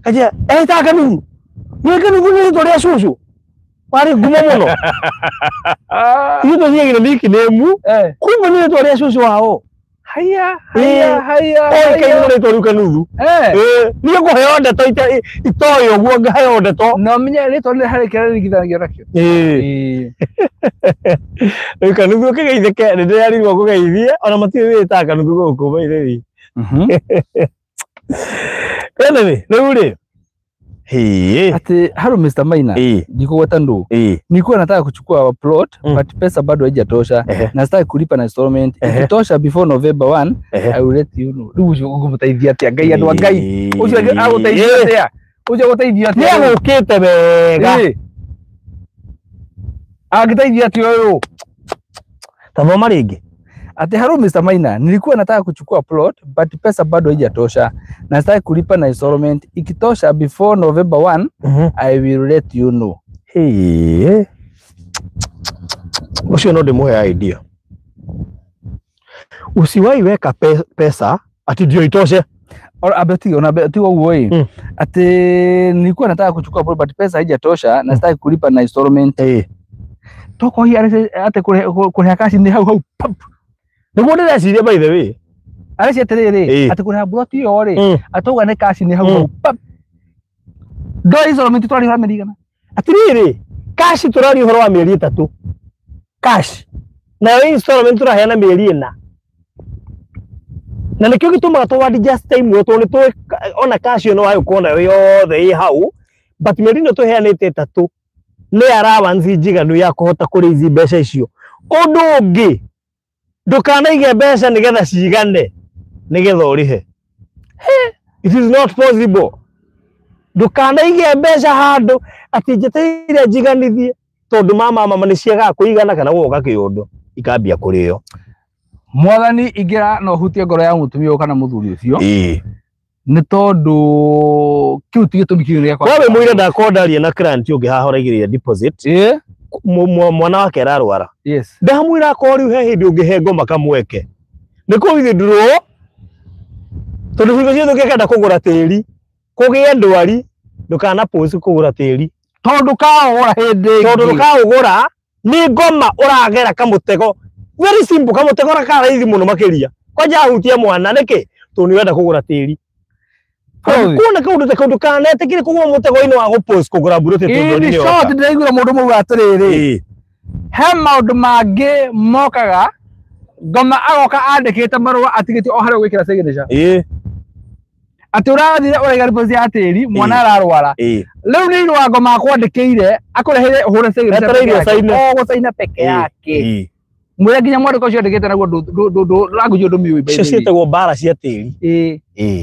Kanjĩra, ta Kanugu. Nĩ Kanugu nĩ rĩtwa rĩa cũcũ. Warĩ ngumo mũno. Ithuĩ tũthiagĩra nickname. Kumbe nĩ rĩtwa rĩa cũcũ wao. Haya haya haya. Oĩkaine na rĩtwa rĩu Kanuthu. Niĩ ngũheo ndeto itoĩ ũguo ngaheo ndeto. No menye rĩtwa rĩrĩ harĩ kĩrĩa rĩringithanagio nakĩo. Rĩu Kanuthu ũkĩgeithĩke nĩ ndĩrarirwo ngũgeithie ona matirĩ wĩtaga Kanuthu gũkũ by the way. Anyway, rĩu rĩ Ati hello Mr. Maina, ndikugweta ndu. Nilikuwa nataka kuchukua plot but pesa bado haijatosha. Na sitaki kulipa na installment. Ikitosha before November 1, I will let you know. Rĩu ũcio ũngĩmũteithia atĩa? Ngai andũ a Ngai. Ũcio agũteithia atĩa? Ũcio agũteithia atĩa? Nĩ agũkĩte wega. Angĩteithia atĩa ũyũ? Tathoma rĩngĩ. Ati hello Mr. Maina, nilikuwa nataka kuchukua plot but pesa bado haijatosha na sitaki kulipa na installment. Ikitosha before November 1, I will let you know. Hey. Ucio no ndimuhe idea. Usiwahi weka pesa ati ndio itoshe. Abeti ona abeti ũguo ĩ. Ati nilikuwa nataka kuchukua plot but pesa haijatosha na sitaki kulipa na installment. Toko hii ate kũrĩha cash ni hau hau pap. Nĩguo ndĩreciria by the way. Areci atĩrĩrĩ, atĩ kũrĩha plot ĩyo rĩ, atauga nĩ cash nĩ hau hau pap. Ndo installment tũrarĩha mĩeri igana. Atĩrĩrĩ, cash tũraria ũhoro wa mĩeri 3. Cash. Nayo installment tũraheana mĩeri 4. Na nĩkĩo gĩtũmaga tũ adjust time ĩyo tondũ nĩtũĩ ona cash ĩyo no wagĩkorwo nayo yothe ĩ hau, but mĩeri ĩno tũheanĩte 3 nĩ allowance njiganu ya kũhota kũrĩa ici mbeca icio. Ũndũ ũngĩ, ndũkanaige mbeca nĩgetha cigane nĩgetha ũrĩhe. It is not possible. Ndũkanaige mbeca handũ atĩ njetereire njiganithie tondũ mama nĩ ciagaga kũigana kana gũgoka kĩũndũ ikambia kũrĩo. Mwathani ingĩra no hutie ngoro ya mũtumia ũyũ kana mũthuri ũcio. Nĩ tondũ kĩu ti gĩtũmi kĩu gĩakwa. Wewe mũira ndakorwo ndaria na client ũngĩ haha ũraigĩrĩire deposit. Mwana wake ararwara. Yes. Ndamwĩra akorwo rĩu he hĩndĩ ũngĩhe ngoma kamweke. Nĩ kũ withdraw tondũ hingo ciothe ũngĩkenda kũgũra tĩri, kũgĩe ndwari, ndũkana post kũgũra tĩri. Tondũ ndũkaũgũra hĩndĩ ĩngĩ. Tondũ ndũkaũgũra nĩ ngoma ũragera kamũtego. Very simple, kamũtego ka raithi mũno makĩria. Kwanja ahutie mwana nĩkĩ? Tondũ nĩ ũrenda kũgũra tĩri. Kuona kaũndũ ta kau ndũkanetĩkĩre kũgũa mũtego-inĩ wa gũpost kũgũra mburũti tondũ nĩ short ndĩraiguire mũndũ mauga atĩrĩrĩ, he maũndũ mangĩ mokaga ngoma agoka andĩkĩte marũa atigĩtie o harĩa ũgwĩkĩra signature. Atĩ ũrathire ũraiga deposit ya tĩri mwana ararwara. Rĩu nĩ irũa ngoma akwandĩkĩire akũreheire ũhũre signature o gũcaina peke yake. Mwĩre nginya mwandĩko ũcio andĩkĩte naguo language ũyũ ndũmĩũĩ by the way. Icio ciĩtagwo mbara cia tĩri.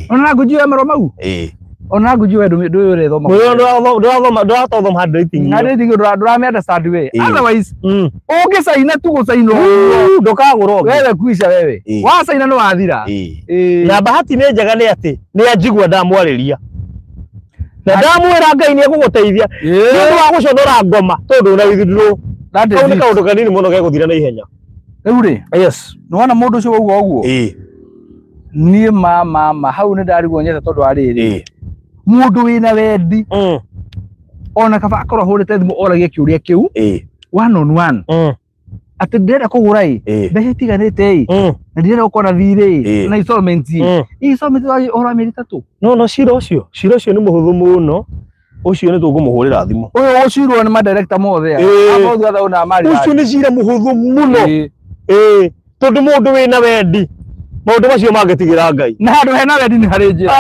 Ona language ĩyo ya marũa mau? Ona language ĩyo ndũĩ ũrĩthoma. Ndũrathoma handwriting. Handwriting ndũramĩ understand we. Otherwise ũngĩcaina tu gũcaina ũguo ndũkagũra ũngĩ. Wewe kuica wewe. Wacaina nĩ wathira. Na bahati nĩ njega nĩ atĩ nĩ anjigua ndamwarĩria. Na ndamwĩra Ngai nĩ egũgũteithia. Nĩ ũndũ wa gũconora ngoma tondũ una withdraw. Kau nĩ kaũndũ kanini mũno gegũthira na ihenya. Rĩu rĩ, yes, nĩ wona mũndũ ũcio wauga ũguo? Niĩ mama hau nĩ ndarigwo nyete tondũ wa rĩrĩ. Mũndũ wĩna wendi ona kaba akorwo ahũrĩte thimũ oragie kĩũria kĩu one on one. Atĩ ndĩrenda kũgũra ĩ, mbeca itiganĩte ĩ, na ndĩrenda gũkorwo na thirĩ ĩ, na installment ĩ. Installment ũhoro wa mĩeri 3. No cira ũcio, cira ũcio nĩ mũhũthũ mũno. Ũcio nĩ tũkũmũhũrĩra thimũ. Ũyũ ũcirwo nĩ madirector mothe aya. Amothe othe ona marĩ. Ũcio nĩ cira mũhũthũ mũno. Tondũ mũndũ wĩna wendi maũndũ macio mangĩtigĩra Ngai. Na handũ hena wendi nĩ harĩ njĩra.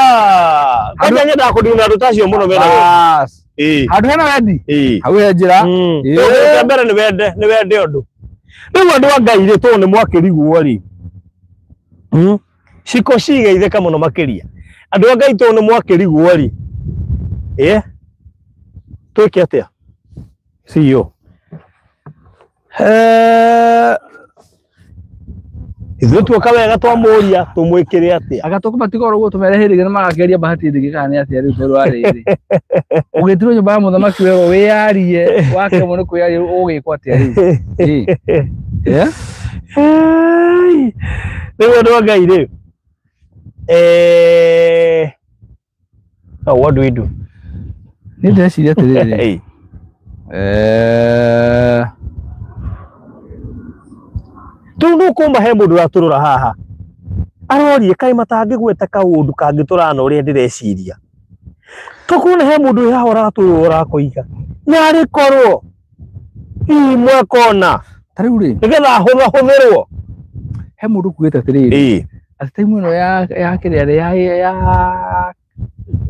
Kwanja nyendaga kũnina andũ ta acio mũno mena wendi. Handũ hena wendi hau he njĩra. Kĩa mbere nĩ wende, nĩ wende ũndũ. Rĩu andũ a Ngai rĩ, tondũ nĩ mwakĩrigwo rĩ, ciko cigeithĩka mũno makĩria. Andũ a Ngai tondũ nĩ mwakĩrigwo rĩ, twĩke atĩa? CEO. Ithuĩ tuoka wega twamũria tũmwĩkĩre atĩa? Anga tũkũmatiga oro ũguo tũmere hĩndĩ ĩngĩ nĩ magakeria bahati ĩngĩ kana nĩ atĩa rĩu tondũ wa rĩrĩ. Ũgĩtirwo nyũmba ya mũthamaki werwo wĩyarie, wakĩremwo nĩ kwĩyaria ũgĩkwo atĩa rĩu? Rĩu andũ a Ngai rĩ, what do we do? Niĩ ndĩreciria atĩrĩrĩ. Tondũ nũkũmba he mũndũ ũratũrora haha Arorie kaĩ matangĩgweta kaũndũ kangĩtũrana ũrĩa ndĩreciria. Tũkuona he mũndũ wĩ haha ũratũĩ ũrakoiga. Narĩ korwo hihi mwekona Ta rĩu rĩ, nĩgetha ahũthahũthĩrwo. He mũndũ kuĩte atĩrĩrĩ, Ĩĩ. atĩ time ĩno ya kĩrĩa ya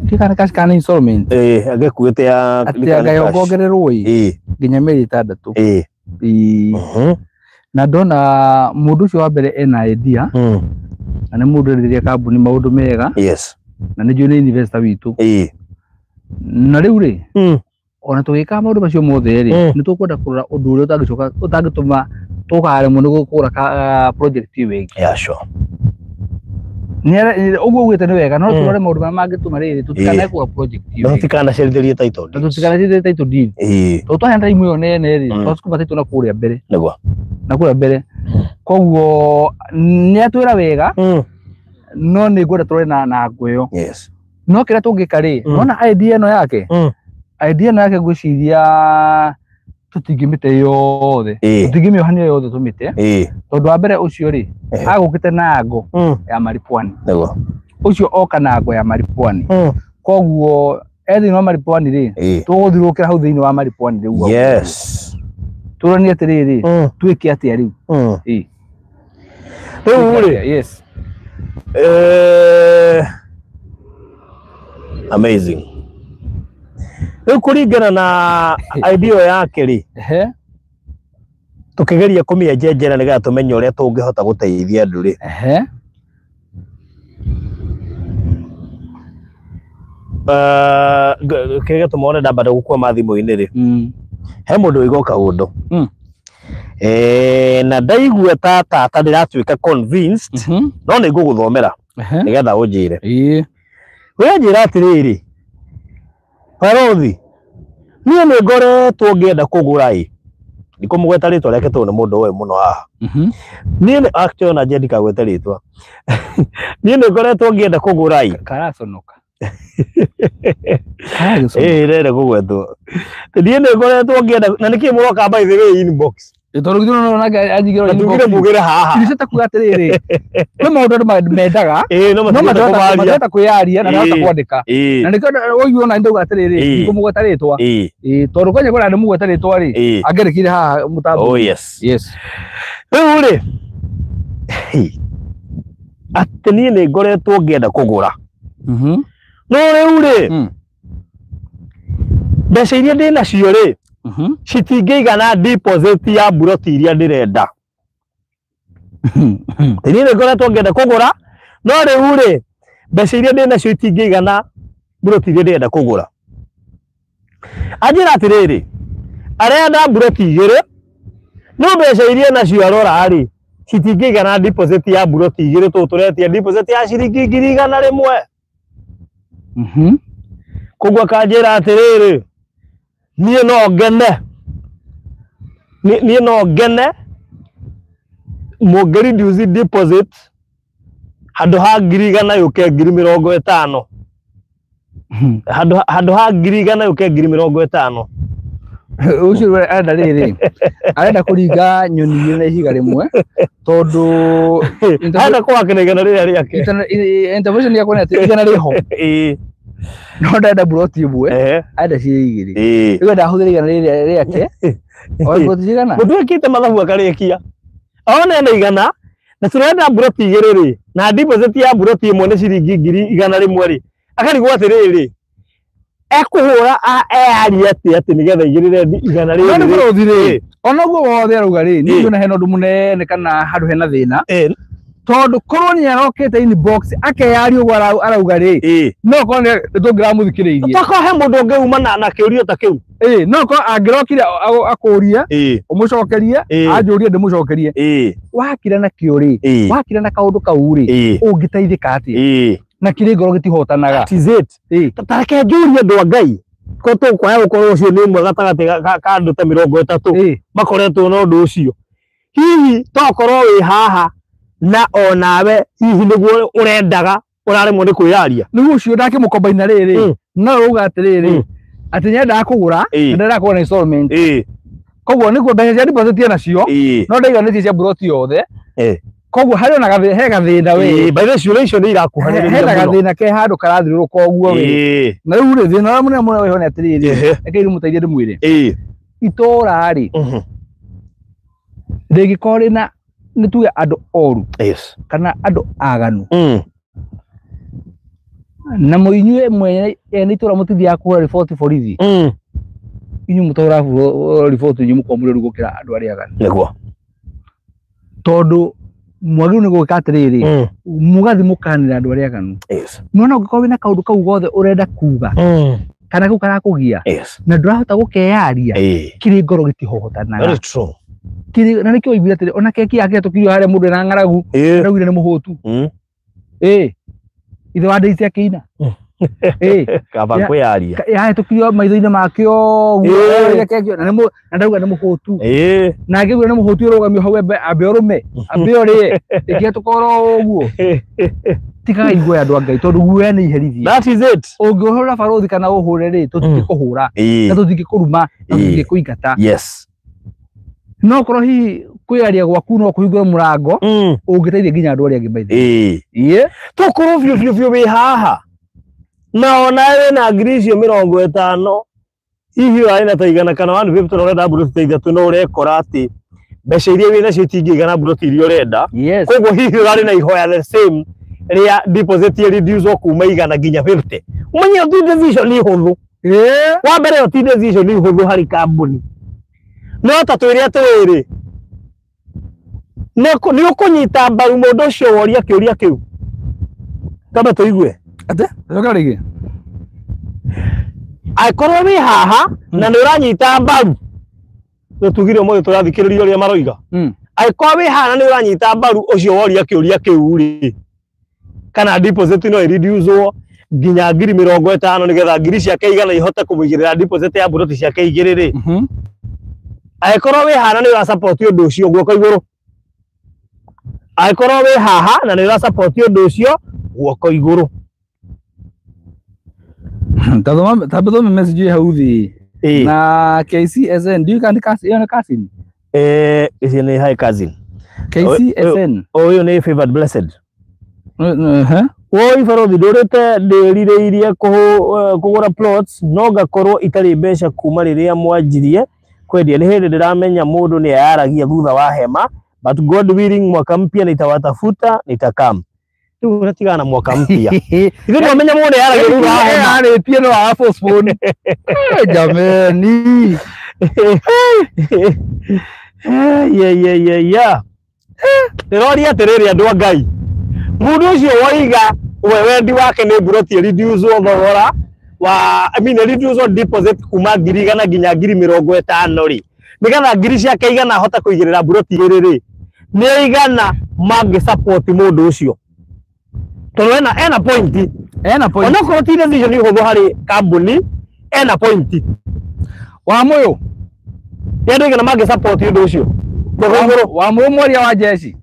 ndikana cash kana installment. Ĩĩ, angĩkuĩte ya Atĩ anga yongongererwo ĩ Ĩĩ. nginya mĩeri 6. Ĩĩ. Ĩĩ. Na ndona mũndũ ũcio wa mbere ena idea na nĩ mũndũ enderia kambuni maũndũ mega. Yes. Na nĩ njũĩ nĩ investor witũ. Ĩĩ. Na rĩu rĩ, ona tũgĩkaga maũndũ macio mothe rĩ, nĩ tũkwenda kũrora ũndũ ũrĩa ũtangĩcoka ũtangĩtũma tũkaremwo nĩ kũgũra project ĩyo ĩngĩ. Yeah, sure. Ũguo ugĩte nĩ wega, no tũrore maũndũ marĩa mangĩtũma rĩrĩ tũtikanae kũgũra project ĩyo Na ĩngĩ. tũtikanacerithĩrie title Na deeds. tũtikanacerithĩrie title deed. Ĩĩ. Tondũ twaheana time ĩyo nene rĩ, twacukuma title na kũrĩa mbere. Nĩguo. Na kũrĩa mbere. Koguo nĩ atwĩra wega, no nĩ ngwenda tũrore na ngo ĩyo. Yes. No kĩrĩa tũngĩka rĩ, nona idea ĩno yake, idea ĩno yake ngwĩciria tũtingĩmĩte yothe. Tũtingĩmĩohania yothe tũmĩte. Tondũ wa mbere ũcio rĩ, agũkĩte na ngo ya Maripwani. Nĩguo. Ũcio oka na ngo ya Maripwani. Koguo e thĩinĩ wa Maripwani rĩ, tũgũthirũkĩra hau thĩinĩ wa Maripwani rĩu. Yes. Tũranie atĩrĩrĩ, twĩke atĩa rĩu? Ĩĩ. Rĩu rĩ, Yes. Amazing. Rĩu kũringana na idea ĩyo yake rĩ, tũkĩgeria kũmĩenjenjera nĩgetha tũmenye ũrĩa tũngĩhota gũteithia andũ rĩ. Kĩrĩa gĩtũma wone ndamba gũkwama thimũ-inĩ rĩ, he mũndũ wĩigua kaũndũ. Na ndaigua ta tata ndĩratuĩka convinced, no nĩ ngũgũthomera nĩgetha ũnjĩre. We njĩra atĩrĩrĩ, Barothi, niĩ nĩ ngoretwo ngĩenda kũgũra ĩ. Ndikũmũgweta rĩtwa rĩake tondũ nĩ mũndũ ũĩ mũno haha. Niĩ nĩ actually ona nje ndikagwete rĩtwa. Niĩ nĩ ngoretwo ngĩenda kũgũra ĩ. Karaconoka. Karagĩconoka. Ĩĩ rere kũgwetwo. Niĩ nĩ ngoretwo ngĩenda na nĩkĩ mũroka by the way inbox. Tondũ githĩ no nake anjigĩrwo Na tugire mugĩre haha. Icio ta kuga atĩrĩrĩ, kwĩ maũndũ andũ mendaga, Ĩĩ no no matingĩhota kũmaria. matirahota kwĩyaria na marahota kwandĩka. Ĩĩ. Na nĩkĩo ũiguo ona ndauga atĩrĩrĩ, ndikũmũgweta rĩtwa. Ĩĩ. Ĩĩ, tondũ kwanja kwĩna ndĩmũgwete rĩtwa rĩ, angĩrĩkire haha mũtambo. Oh yes. Yes. Rĩu rĩ, atĩ niĩ nĩ ngoretwo ngĩenda kũgũra. No rĩu rĩ, mbeca iria ndĩ nacio rĩ, citingĩigana deposit ya mburoti iria ndĩrenda. Niĩ nĩ ngoretwo ngĩenda kũgũra, no rĩu rĩ, mbeca iria ndĩ nacio itingĩigana mburoti iria ndĩrenda kũgũra. Anjĩra atĩrĩrĩ, arenda mburoti igĩrĩ, no mbeca iria nacio arora rĩ, citingĩigana deposit ya mburoti igĩrĩ tũũ tũretia deposit ya ciringi 100,000. Koguo akanjĩra atĩrĩrĩ, niĩ no ngene. Niĩ no ngene mũngĩ reduce deposit handũ ha 100,000 yũke 50,000. Handũ ha 100,000 yũke 50,000. Ũcio arenda rĩrĩ, arenda kũringa nyoni igĩrĩ na ihiga rĩmwe, tondũ arenda kũhakana igana rĩrĩa rĩake. Intervention yakwa nĩ atĩ igana rĩho. No ndarenda mburoti ĩmwe, arenda cirĩ igĩrĩ. Rĩu enda ahũthĩre igana rĩrĩa rĩake. Oe mburoti cigana? Mũndũ wĩkĩte mathabu akarĩkia. Ona ena igana, na tũrenda mburoti igĩrĩ rĩ, na deposit ya mburoti ĩmwe nĩ ciringi 100,000 rĩ. Akarigwo atĩrĩrĩ, ekũhũra eyarie atĩ atĩ nĩgetha igĩrĩre igana rĩrĩ. No nĩ bũrũthi rĩ, ona ũguo wothe arauga rĩ, niĩ nguona hena ũndũ mũnene kana handũ hena thĩna. Tondũ korwo nĩ arokĩte inbox akeyaria ũguo arauga rĩ, no korwo nĩ tũngĩramũthikĩrĩirie. Tokorwo he mũndũ ũngĩuma na kĩũria ta kĩu. No korwo angĩrokire akũrie, ũmũcokerie, anjũrie ndĩmũcokerie. Wakira na kĩo rĩ, wakira na kaũndũ kau rĩ, ũngĩteithĩka atĩa? Na kĩrĩ ngoro gĩtihotanaga. That is it. Ta reke njũrie andũ a Ngai. Ko tũkwaya gũkorwo ũcio nĩ ũmwe gatagatĩ ka andũ ta 30 makoretwo na ũndũ ũcio. Hihi tokorwo wĩ haha na onawe hihi nĩguo ũrendaga ũraremwo nĩ kwĩyaria. Nĩguo ũcio ndakĩmũkombaina rĩrĩ, no ũrauga atĩrĩrĩ, atĩ nĩendaga kũgũra, na ndendaga kũgũra na installment. Koguo nĩguo mbeca cia deposit enacio, no ndaiganĩtie cia mburoti yothe. Koguo harĩ ona he gathĩna we. By the ciũria icio nĩ irakuhanĩrĩria hena mũno. Gathĩna ke handũ karathiũrũrũka ũguo we. Na rĩu rĩ, thĩna ũrĩa mũnene mũno wĩho nĩ atĩrĩrĩ, reke rĩu mũteithie ndĩmwĩre, itũũra rĩ rĩngĩkorwo rĩna, nĩ tuge andũ oru kana andũ aganu, na inyuĩ mwene ene itũũra mũtithiaga kũhũra riboti borithi, inyuĩ mũtahũra riboti, inyuĩ mũkorwo mũrĩ oru gũkĩra andũ arĩa aganu. Nĩguo. Tondũ mwagĩrĩirwo nĩ gwĩka atĩrĩrĩ, mũgathiĩ mũkanĩra andũ arĩa aganu. Nĩwona ũngĩkorwo wĩna kaũndũ kau gothe ũrenda kuga kana kau karakũgia na ndũrahota gũkeyaria, kĩrĩ ngoro gĩtihohotanaga. That is true. Kĩrĩ na nĩkĩo waiguire atĩrĩ, ona keki yake tũkirio harĩa mũndũ ena ng'aragu araugire nĩ mũhũtu. Ĩ ithe wa Daisy akĩina. Kaba kwĩyaria. Yahĩtũkirio maitho-inĩ make ũguo keki na nĩ na ndauga nĩ mũhũtu. Na angĩuga nĩ mũhũtu, ũrũgamio hau ambe ũrũme, ambe ũrĩe, ĩkĩhetũka oro ũguo. Tigaga iguoya, andũ a Ngai, tondũ guoya nĩ iherithia. That is it. Ũngĩhũra barũthi kana ũhũre rĩ, tũtingĩkũhũra na tũtingĩkũruma na tũtingĩkũingata. No korwo hihi kwĩyaria gwaku no kũhingũre mũrango ũngĩteithia nginya andũ arĩa angĩ maithe. Tũkorwo biũ biũ biũ wĩ haha na ona wĩna ngiri icio 50, hihi ũrarĩ na ta 100 kana 150 na ũrenda mburoti ta ithatũ, no ũrekora atĩ mbeca iria wĩ nacio itingĩigana mburoti iria ũrenda. Koguo hihi ũrarĩ na ihoya the same rĩa deposit reduce kuma 100 nginya 50. Ũmenye ti decision hũthũ. Wa mbere ĩyo ti decision hũthũ harĩ kambuni, no ta twĩre atĩrĩrĩ, nĩ ũkũnyita mbaru mũndũ ũcio woria kĩũria kĩu? Tamba tũigue. Atĩ coka rĩngĩ. Angĩkorwo wĩ haha na nĩ ũranyita mbaru, nĩ tugire ũmũthĩ tũrathikĩrĩria ũrĩa maroiga, angĩkorwo wĩ haha na nĩ ũranyita mbaru ũcio woria kĩũria kĩu rĩ, kana deposit no ĩreducwo nginya ngiri 50 nĩgetha ngiri ciake 100 ihote kũmũigĩrĩra deposit ya mburoti ciake igĩrĩ rĩ, angĩkorwo wĩ haha na nĩ ũrasupport ũndũ ũcio, guoko igũrũ. Angĩkorwo wĩ haha na nĩ ũrasupport ũndũ ũcio, guoko igũrũ. Tamba thome message hau thĩ na KCSN, ndiũĩ kana ĩyo nĩ cousin. Ici nĩ hi cousin. KCSN. Ũyũ nĩ Favored Blessed. Woi barothi, ndũrĩte ndĩrirĩirie kũgũra plots no ngakorwo itarĩ mbeca kuma rĩrĩa mwanjirie kwendia. Nĩ hĩndĩ ndĩramenya mũndũ nĩ ayaragia thutha wa hema, but God willing mwaka mpya nitawatafuta, nitakam. Rĩu ũratigana na mwaka mpya, ithuĩ twamenya mũndũ nĩ ayaragia thutha wa hema. Arĩtie no wa postpone. Jameni. Ye ye ye ya, ndĩroria atĩrĩrĩ, andũ a Ngai, mũndũ ũcio woiga we wendi wake nĩ mburoti ĩreducwo thogora wa, I mean, reduce deposit kuma ngiri 100 nginya ngiri 50 rĩ, nĩgetha ngiri ciake 100 ahote kũigĩrĩra mburoti igĩrĩ rĩ, nĩ 100 mangĩ support mũndũ ũcio? Tondũ ena point. Ena point. Onokorwo ti decision hũthũ harĩ kambuni, ena point. Wa mũyũ. Nĩ andũ 100 mangĩ support ũndũ ũcio? Guoko igũrũ. Wa mũyũ, mwaria wa jeshi,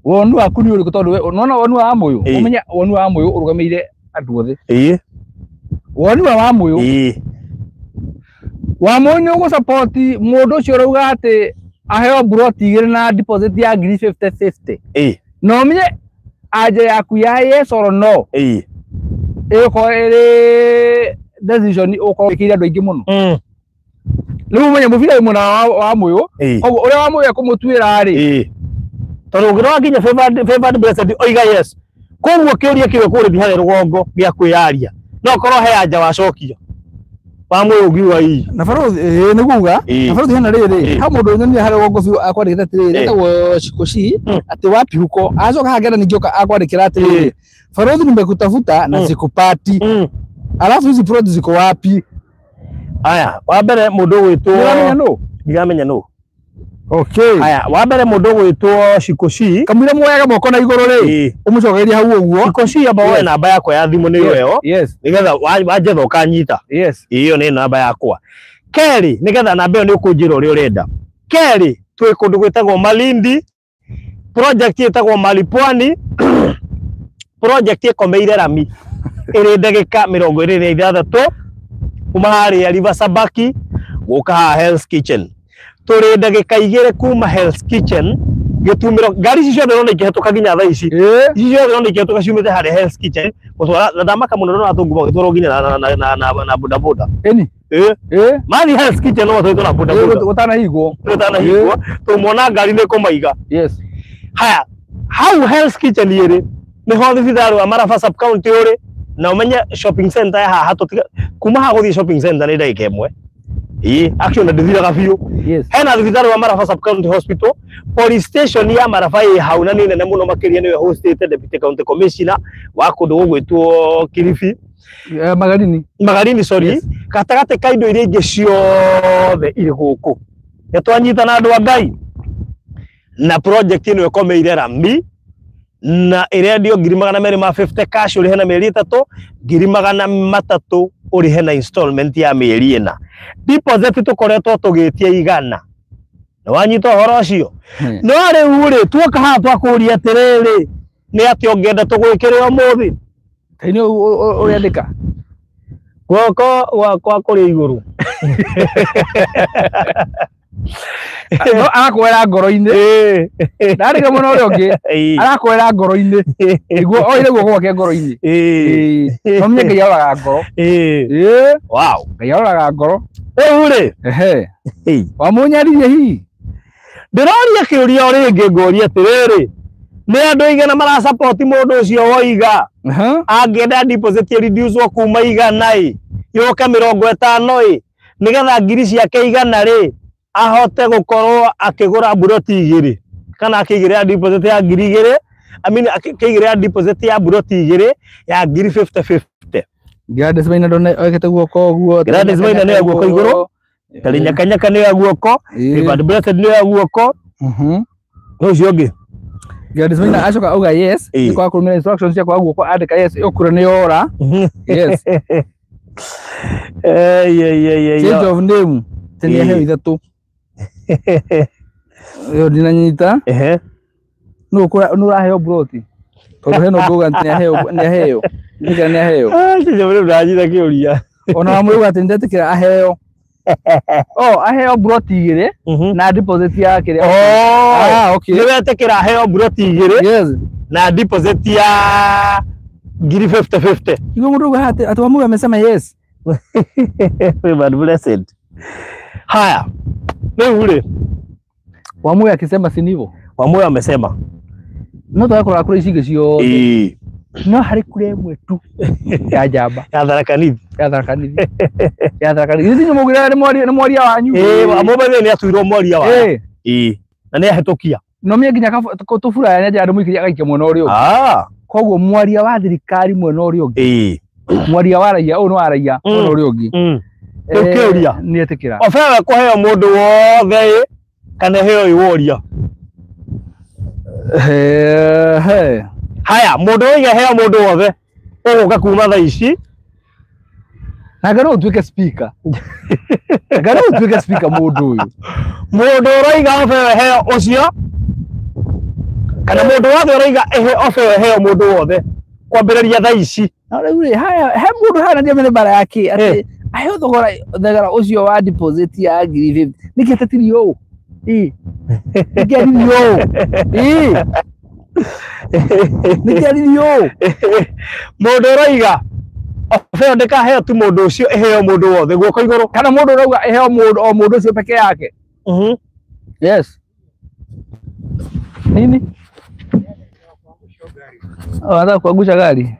wonu waku nĩ ũrĩkũ? Tondũ nona wonu wa mũyũ, ũmenye wonu wa mũyũ ũrũgamĩire andũ othe. Woni wa Wamũyũ, Wamũyũ, nĩ ũgũ-support mũndũ ũcio ũrauga atĩ aheo mburoti igĩrĩ na deposit ya ngiri 50 50, na ũmenye anja yaku ya yes or no ĩgũkorwo ĩrĩ decision ũgũkorwo ĩkĩire andũ aingĩ mũno. Rĩu ũmenye mũbira wĩ mwena wa Wamũyũ. Koguo ũrĩa Wamũyũ ekũmũtuĩra rĩ, Tondũ ũngĩrora nginya Favored Blessed oiga yes, koguo kĩũria kĩu kũrĩthi harĩa rũgongo gĩa kwĩyaria, no korwo he anja wacokia Wamũyũ ũngiuga ii. Na barothi ĩ nĩguo uga. Na barothi hena rĩrĩ, ha mũndũ nyonire harĩa rũgongo biũ akwandĩkĩte atĩrĩrĩ, etagwo Shikoshi, atĩ wapi huko. Acoka hangena ningĩ oka akwandĩkĩra atĩrĩrĩ, "Barothi, nimekutafuta na sikupati, alafu hizi plot ziko wapi?" Aya, wa mbere mũndũ ũgwĩtwo Nĩũramenya nũ? Ndiramenya nũ. Okay. Aya, wa mbere mũndũ ũgwĩtwo Shikoshi. Kamũira muoyaga moko na igũrũ rĩ, ũmũcokerie hau ũguo. Shikoshi, amba woe namba yakwa ya thimũ nĩyo ĩyo, nĩgetha wanjetha ũkanyita. Ĩyo nĩ namba yakwa. Kerĩ, nĩgetha namba ĩyo nĩ ũkũnjĩra ũrĩa ũrenda. Kerĩ, twĩ kũndũ gwĩtagwo Malindi, project ĩtagwo Malipwani, project ĩkomeire rami, ĩrĩ ndagĩka 26 kuma harĩa River Sabaki gũka haha Hell's Kitchen. Tũrĩ ndagĩka 2 kuma Hell's Kitchen. Gĩtumĩro ngari ici ciothe ũrona ikĩhetũka nginya thaa ici. Ici ciothe ũrona ikĩhetũka ciumĩte harĩa Hell's Kitchen gũtwara na ndamaka mũno ndona athũngũ magĩtwarwo nginya na boda boda. Eni. Mathi Hell's Kitchen no matwarĩtwo na boda boda. Gũtanahingwo. Gũtanahingwo. Tũmona ngari nĩ kũmaiga. Yes. Haya, hau Hell's Kitchen ĩrĩ nĩho thibitarĩ wa Maraba sub county ũrĩ na ũmenye shopping center ya haha tũtiga kuma haha gũthiĩ shopping center nĩ ndagĩka ĩmwe. Ĩĩ, actually ndĩthiraga biũ. Yes. Hena thibitarĩ wa Maraba sub county hospital, police station ya Maraba ĩ hau na nĩ nene mũno makĩria nĩwe hostĩte deputy county commissioner wa kũndũ gũgwĩtwo Kilifi. Magarini. Magarini, sorry. Yes. Gatagatĩ ka indo iria ingĩ ciothe irĩ gũkũ. Nĩ twanyitana andũ a Ngai na project ĩno ĩkomeire rami na ĩrendio 250,000 cash ũrĩhe na mĩeri 3, 300,000 ũrĩhe na installment ya mĩeri 4. Deposit tũkoretwo tũgĩtia 100. Nĩ wanyita ũhoro ũcio? No rĩu rĩ, tuoka haha twakũria atĩrĩrĩ, nĩ atĩa ũngĩenda tũgwĩkĩre ũmũthĩ? Kaĩ nĩ ũrĩandĩka? Guoko gwakwa kũrĩ igũrũ. No arakwera ngoro-inĩ. Ndarĩga mũno ũrĩa ũngĩ. Arakwera ngoro-inĩ. Nĩguo oire guoko gwake ngoro-inĩ. No menye Ngai aroraga ngoro. Wow. Ngai aroraga ngoro. Rĩu rĩ. Ehe. Wamũnyaririe hihi? Ndĩroria kĩũria o rĩngĩ ngũria atĩrĩrĩ, nĩ andũ aigana marasupport mũndũ ũcio woiga angĩenda deposit ĩreduce kuma 100 ĩ yũke 50 ĩ nĩgetha ngiri ciake 100 rĩ ahote gũkorwo akĩgũra mburoti 2 kana akĩigĩrĩra deposit ya ngiri 2, I mean akĩigĩrĩra deposit ya mburoti 2 ya ngiri 50-50. Gladys Maina ndona oigĩte guoko ũguo. Gladys Maina nĩ ya guoko igũrũ. Karinyakanyaka nĩ ya guoko. David Blessed nĩ ya guoko. Nĩ ũcio ũngĩ. Gladys Maina acoka auga yes, nĩ kwaga kũrũmĩrĩra instructions cia kwaga guoko andĩka yes, ĩyo kura nĩ yora. Yes. Change of name. Tene heo 3. Ĩyo ndinanyita. Nũ ũraheo mburoti? Tondũ hena ũngĩ uga atĩ nĩ aheo. Nĩ nĩ aheo. Change of name ndanyita kĩũria. Ona wamwe uga atĩ nĩndetĩkĩra aheo. Oh, aheo mburoti 2 na deposit ya kĩrĩa. Oh, okay. Nĩ wetĩkĩra aheo mburoti 2. Yes. Na deposit ya ngiri 50-50. Igwe mũndũ uga atĩ Wamũgĩ amesema yes. God blessed. Haya. Rĩu rĩ. Wamũgĩ akisema si ndivyo? Wamũgĩ amesema. No twakora kura ici ingĩ ciothe. No harĩ kura ĩmwe tu ya njamba. Ya Tharaka Nithi. Ya Tharaka Nithi. Ya Tharaka Nithi. Ithuĩ mũgĩra nĩ mwaria wanyu. Wamũgĩ nĩ atuirwo mwaria wa. Na nĩ ahĩtũkia. No mie nginya tũbura nĩ andũ mũikĩria agaikia mwena ũrĩa ũngĩ. Koguo mwaria wa thirikari mwena ũrĩa ũngĩ. Mwaria wa raia ũyũ nĩ wa raia mwena ũrĩa ũngĩ. Rĩu kĩũria. Nĩ etĩkĩra. Obewe kũheo mũndũ wothe kana heo ĩworia. Haya, mũndũ oiga heo mũndũ wothe ũgũka kuma thaa ici. Na ngano ũtuĩke speaker. Ngano ũtuĩke speaker mũndũ ũyũ. Mũndũ ũroiga obewe heo ũcio kana mũndũ wothe ũroiga obewe heo mũndũ wothe kwambĩrĩria thaa ici. Na rĩu rĩ, haya he mũndũ hana ndiamenye mbara yake atĩ aheo thogora ũcio wa deposit ya ngiri 50. Nĩkĩ atetirio ũũ? Nĩkĩ aririo ũũ? Nĩkĩ aririo ũũ? Mũndũ ũroiga obeo ndĩkaheo tu mũndũ ũcio ĩheo mũndũ wothe guoko igũrũ. Kana mũndũ ũrauga ĩheo mũndũ o mũndũ ũcio peke yake. Yes. Nini? Anataka kuangusha gari.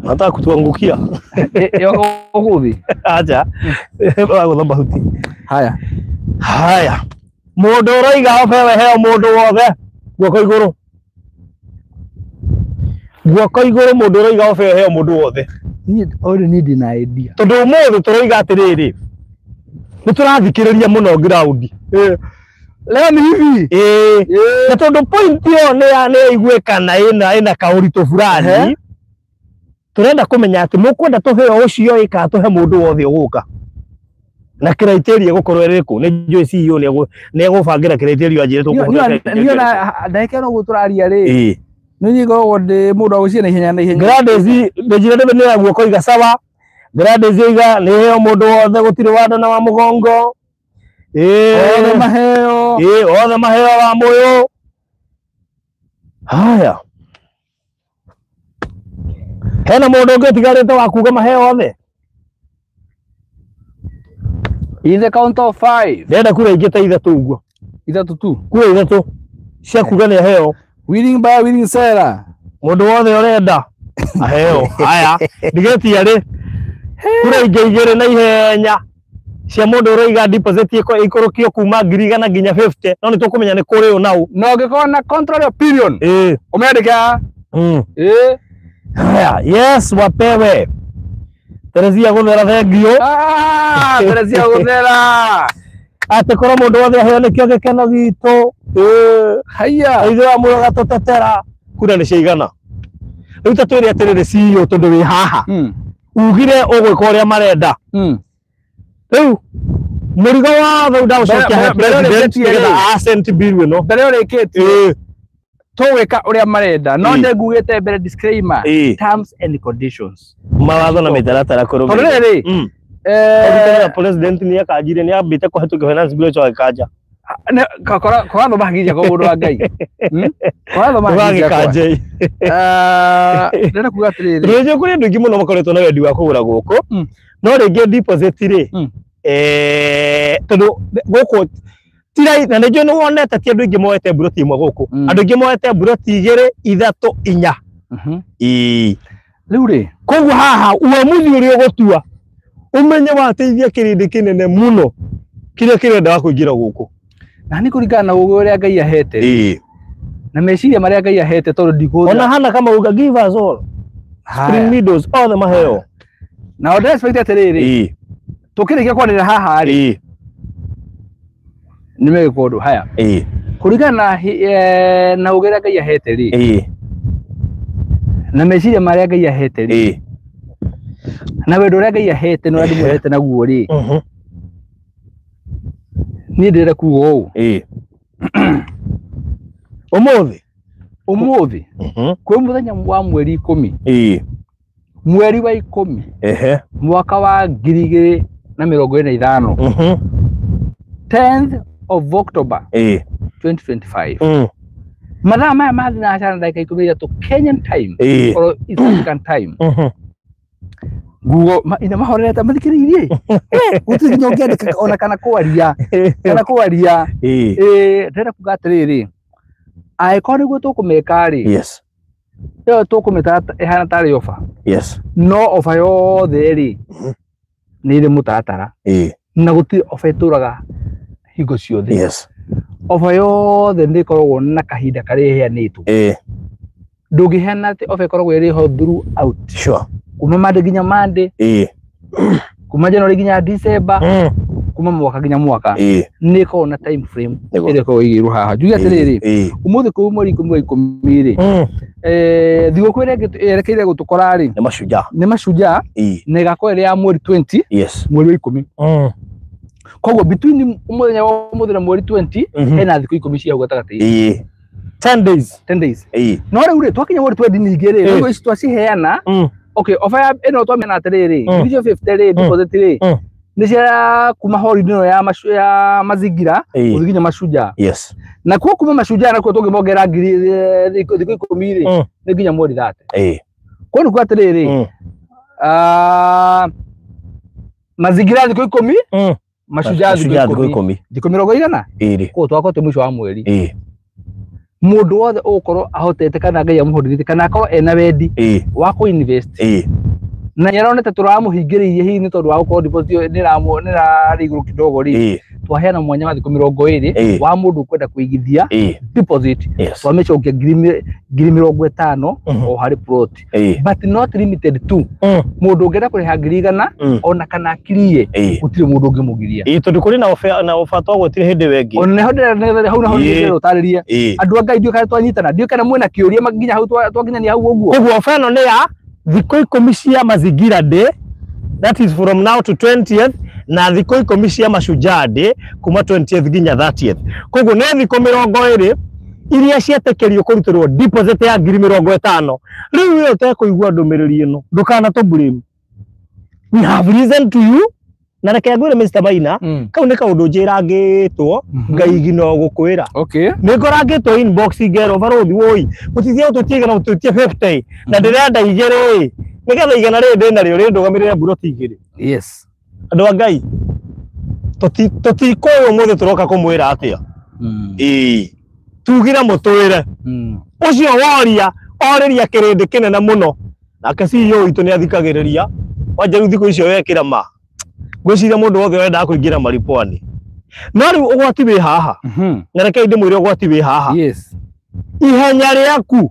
Nataka kutuangukia. Ũgũthi. Acha. Wagũtha mahuti. Haya. Haya. Mũndũ ũroiga obewe heo mũndũ wothe guoko igũrũ. Guoko igũrũ mũndũ ũroiga obewe heo mũndũ wothe. Niĩ already niĩ ndĩna idea. Tondũ ũmũthĩ tũroiga atĩrĩrĩ, nĩ tũrathikĩrĩria mũno ground. Leo ni hivi. Na tondũ point ĩyo nĩ yaiguĩkana ĩna kaũritũ fulani. Tũrenda kũmenya atĩ mũkwenda tũheo ũcio ĩ kana tũhe mũndũ wothe ũgũka. Na criteria gũkorwo ĩrĩ kũ? Nĩ njũĩ CEO nĩ egũbangĩra criteria anjĩre tũkũhũthĩra criteria. Niĩ ona ndagĩka ĩno ũguo tũraria rĩ. Nĩ niĩ ngoragwo ndĩ mũndũ wa gwĩciria na ihenya na ihenya. Gladys ndĩnjĩra nĩ ya guoko iga sawa. Gladys iga nĩ heo mũndũ wothe gũtirĩ wa nda na wa mũgongo. Othe maheo. Othe maheo wa moyo. Haya. Hena mundu ungi utigarite wa kuga maheo othe. In the count of 5. Ndenda kura ingi ta ithatu uguo. Ithatu tu. Kura ithatu cia kuga ni aheo. Willing buyer, willing seller. Mundu wothe urenda aheo. Haya, ndigetia ri. Kura ingi igiri na ihenya cia mundu uraiga deposit ikorokio kuma 100,000 nginya 50 no ni tukumenya ni kuri u nau. No ngikorwo na contrary opinion. Umeandika. Haya, yes wapewe. Teresia guthera thengio. Teresia guthera. Ate korwo mundu wothe aheo nikio gikeno gitu. Haya. Ithe wa muyo gatutetera kura ni ciigana. Riu ta twire atiriri CEO tondu wi haha. Ugire ugwika uria marenda. Riu murigo wathe ndaucokia he president nigetha assent bill ino. Mbere urikitie. Tũgwĩka ũrĩa marenda no nĩ ngugĩte mbere disclaimer, terms and conditions, mawatho na mĩtaratara kũrũmĩrĩra. Tondũ rĩrĩ, president nĩ akanjire nĩ ambĩte kũhetũkia finance bill ũcio agĩkanja. Korathoma hakiri ciakwa mũndũ wa Ngai. Korathoma hakiri ciakwa. Ndĩrenda kuga atĩrĩrĩ. Rĩngĩ kũrĩ andũ aingĩ mũno makoretwo na wendi wa kũgũra gũkũ, no rĩngĩ deposit rĩ, tondũ gũkũ tirai na nĩnjũĩ nĩ wonete ti andũ aingĩ moete mburoti ĩmwe gũkũ. Andũ aingĩ moete mburoti igĩrĩ, ithatũ, inya. Rĩu rĩ, koguo haha uamuzi ũrĩa ũgũtua ũmenye wateithia kĩrĩndĩ kĩnene mũno kĩrĩa kĩrendaga kũingĩra gũkũ. Na nĩ kũringana na ũgĩ ũrĩa Ngai ahete na meciria marĩa Ngai ahete tondũ ndikũhũthĩra. Ona hana kama uga give us all Spring Meadows othe maheo. Na ũndũ expect atĩrĩrĩ, tũkĩrĩkia kwanĩrĩra haha rĩ, nĩ megĩkwo ũndũ haya. Kũringana na ũgĩ ũrĩa Ngai ahete rĩ, na meciria marĩa Ngai ahete rĩ, na wendo ũrĩa Ngai ahete na ũrĩa ndĩmwendete naguo rĩ, niĩ ndĩrenda kuga ũũ. Ũmũthĩ ũmũthĩ kwĩ mũthenya wa mweri 10, mweri wa 10, mwaka wa 2025, 10th of October 2025, mathaa maya ma thinacara na ndagĩka 13 Kenyan time or East African time. Nguo ina mahorerete mathikĩrĩirie gũtirĩ nginya ũngĩandĩka ona kana kwaria kana kwaria. Ndĩrenda kuga atĩrĩrĩ, angĩkorwo nĩguo tũkũmĩka rĩ, yes, ĩyo tũkũmĩta ĩhana tarĩ ofa. Yes, no ofa yothe rĩ nĩ ĩrĩ mũtaratara na gũtirĩ ofa ĩtũraga hingo ciothe. Yes, ofa yothe nĩ ĩkoragwo na kahinda karĩa ĩheanĩtwo. Ndũngĩheana atĩ ofa ĩkoragwo ĩrĩ ho throughout. Sure. Kuma Monday nginya Monday, kuma January nginya December, kuma mwaka nginya mwaka, nĩ ĩkoragwo na time frame ĩrĩa ĩkoragwo ĩigĩirwo haha. Njuge atĩrĩrĩ, ũmũthĩ kũu mweri 10 wa 10 rĩ, thigũkũ ĩrĩa yerekeire gũtũkora rĩ, nĩ mashujaa, nĩ mashujaa, na ĩgakorwo ĩrĩ ya mweri 20, yes, mweri wa 10. Koguo between mũthenya wa ũmũthĩ na mweri 20 hena thikũ 10 cia hau gatagatĩ. 10 days. 10 days. No rĩu rĩ, twakinya mweri 20 ningĩ rĩ, rĩu ici twaciheana. Okay, ofa ya ĩno twamena atĩrĩrĩ, icio 50 rĩ, deposit rĩ, nĩ cia kuma holiday ĩno ya mazingira gũthiĩ nginya mashujaa. Yes. Na kuo kuma mashujaa nakuo tũngĩmongerera ngiri thikũ 10 rĩ, nĩ nginya mweri 30. Koguo nĩ kuga atĩrĩrĩ, mazingira thikũ 10, mashujaa thikũ 10, thikũ mĩrongo igana. Koguo twakorwo twĩ mũico wa mweri. Mũndũ wothe ũgũkorwo ahotete kana Ngai amũhotithĩtie kana akorwo ena wendi wa kũ invest na nĩaronete tũramũhingĩrĩirie hihi nĩ tondũ wa gũkorwo deposit ĩyo nĩrarĩ igũrũ kidogo rĩ, twaheana mwanya wa thikũ 20 wa mũndũ ũkwenda kũigithia deposit, twamĩcokia 50,000 o harĩ plot, but not limited to mũndũ ũngĩenda kũrĩha 100,000 ona kana akirie, gũtirĩ mũndũ ũngĩmũgiria. Tondũ kũrĩ na ofa twagwetire hĩndĩ ĩyo ĩngĩ. Ona nĩho ndĩrenda hau naho nĩndĩrenda ũtarĩrie andũ a Ngai, ndiũĩ kana twanyitana, ndiũĩ kana mwĩna kĩũria nginya hau twakinyania hau ũguo. Koguo ofa ĩno nĩ ya thikũ 10 cia mazingira day, that is from now to 20th, na thikũ 10 cia mashujaa day kuma 20th nginya 30th. Koguo nĩ thikũ 20 iria cietĩkĩrio kũrutĩrwo deposit ya 50,000. Rĩu we ũtekũigua ndũmĩrĩri ĩno, ndũkanatũ blame. We have listened to you Na reke ngwĩre Mr. Maina, kau nĩ kaũndũ njĩrangĩtwo ngaigino gũkwĩra. Okay. Nĩ ngorangĩtwo inbox ngerwo barothi woi mũtithia ũtũtie igana mũtũtie 50 na ndĩrenda igĩrĩ nĩgetha igana rĩrĩ ndĩnarĩo rĩndũgamĩrĩre mburoti igĩrĩ. Yes. Andũ a Ngai tũtikũĩ ũmũthĩ tũroka kũmwĩra atĩa. Ĩĩ tugire mũtwĩre ũcio woria orĩria kĩrĩndĩ kĩnene mũno nake CEO witũ nĩ athikagĩrĩria wanja rĩu thikũ icio wekĩra ma ngwĩciria mũndũ wothe ũrendaga kũingĩra Maripwani no rĩu ũgwati wĩ haha na reke ndĩmwĩre ũgwati wĩ haha. Yes. Ihenya rĩaku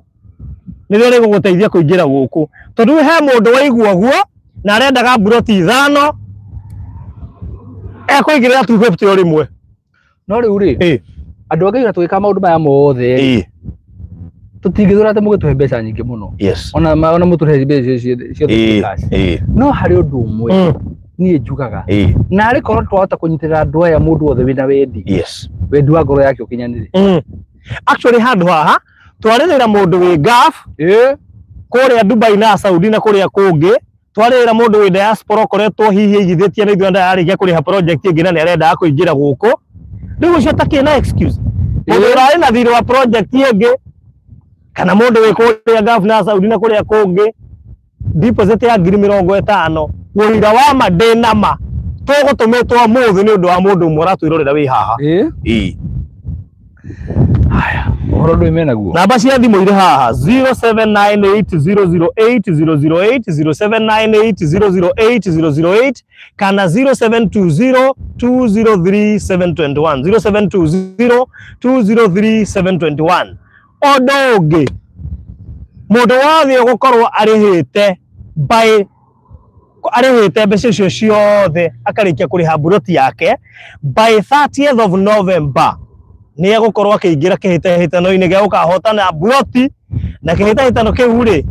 nĩrĩo rĩgũgũteithia kũingĩra gũkũ tondũ he mũndũ waigua guo na arendaga mburoti 5 ekũingĩrĩra 250 o rĩmwe. No rĩu rĩ andũ angĩ tũgĩka maũndũ maya mothe tũtingĩthũra atĩ mũgĩtũhe mbeca nyingĩ mũno. Yes. Ona mũtũhe mbeca ciothe cash. No harĩ ũndũ ũmwe niĩ njugaga na arĩ korwo twahota kũnyitĩrĩra andũ aya mũndũ wothe wĩna wendi. Yes. Wendi wa ngoro yake ũkinyanĩre. Actually handũ haha twarĩrĩra mũndũ wĩ Gulf kũrĩa Dubai na Saudi na kũrĩa kũngĩ twarĩrĩra mũndũ wĩ diaspora ũkoretwo hihi aigithĩtie na ithuĩ ndararĩkia kũrĩha project ĩngĩ na nĩ arendaga kũingĩra gũkũ rĩu ũcio atakĩrĩ na excuse. Mũndũ ũrarĩ na thirĩ wa project ĩngĩ kana mũndũ wĩ kũrĩa Gulf na Saudi na kũrĩa kũngĩ deposit ya 50,000 ũira wa ma ndĩ ma tũgũtũmĩtwo ũmũthĩ nĩ ũndũ wa mũndũ ũmwe ũratwĩrorera wĩ haha. Haya, ũhoro ndũĩ menaguo. Namba cia thimũ irĩ haha 0798008008 0798008008 kana 0720203721 0720203721. Ũndũ ũngĩ mũndũ wothe ũgũkorwo arĩhĩte by arĩhĩte mbeca icio ciothe akarĩkia kũrĩha mburoti yake by 30th of November nĩ egũkorwo akĩingĩra kĩhĩtahĩtano-inĩ gĩa gũkahotana mburoti na kĩhĩtahĩtano kĩu rĩ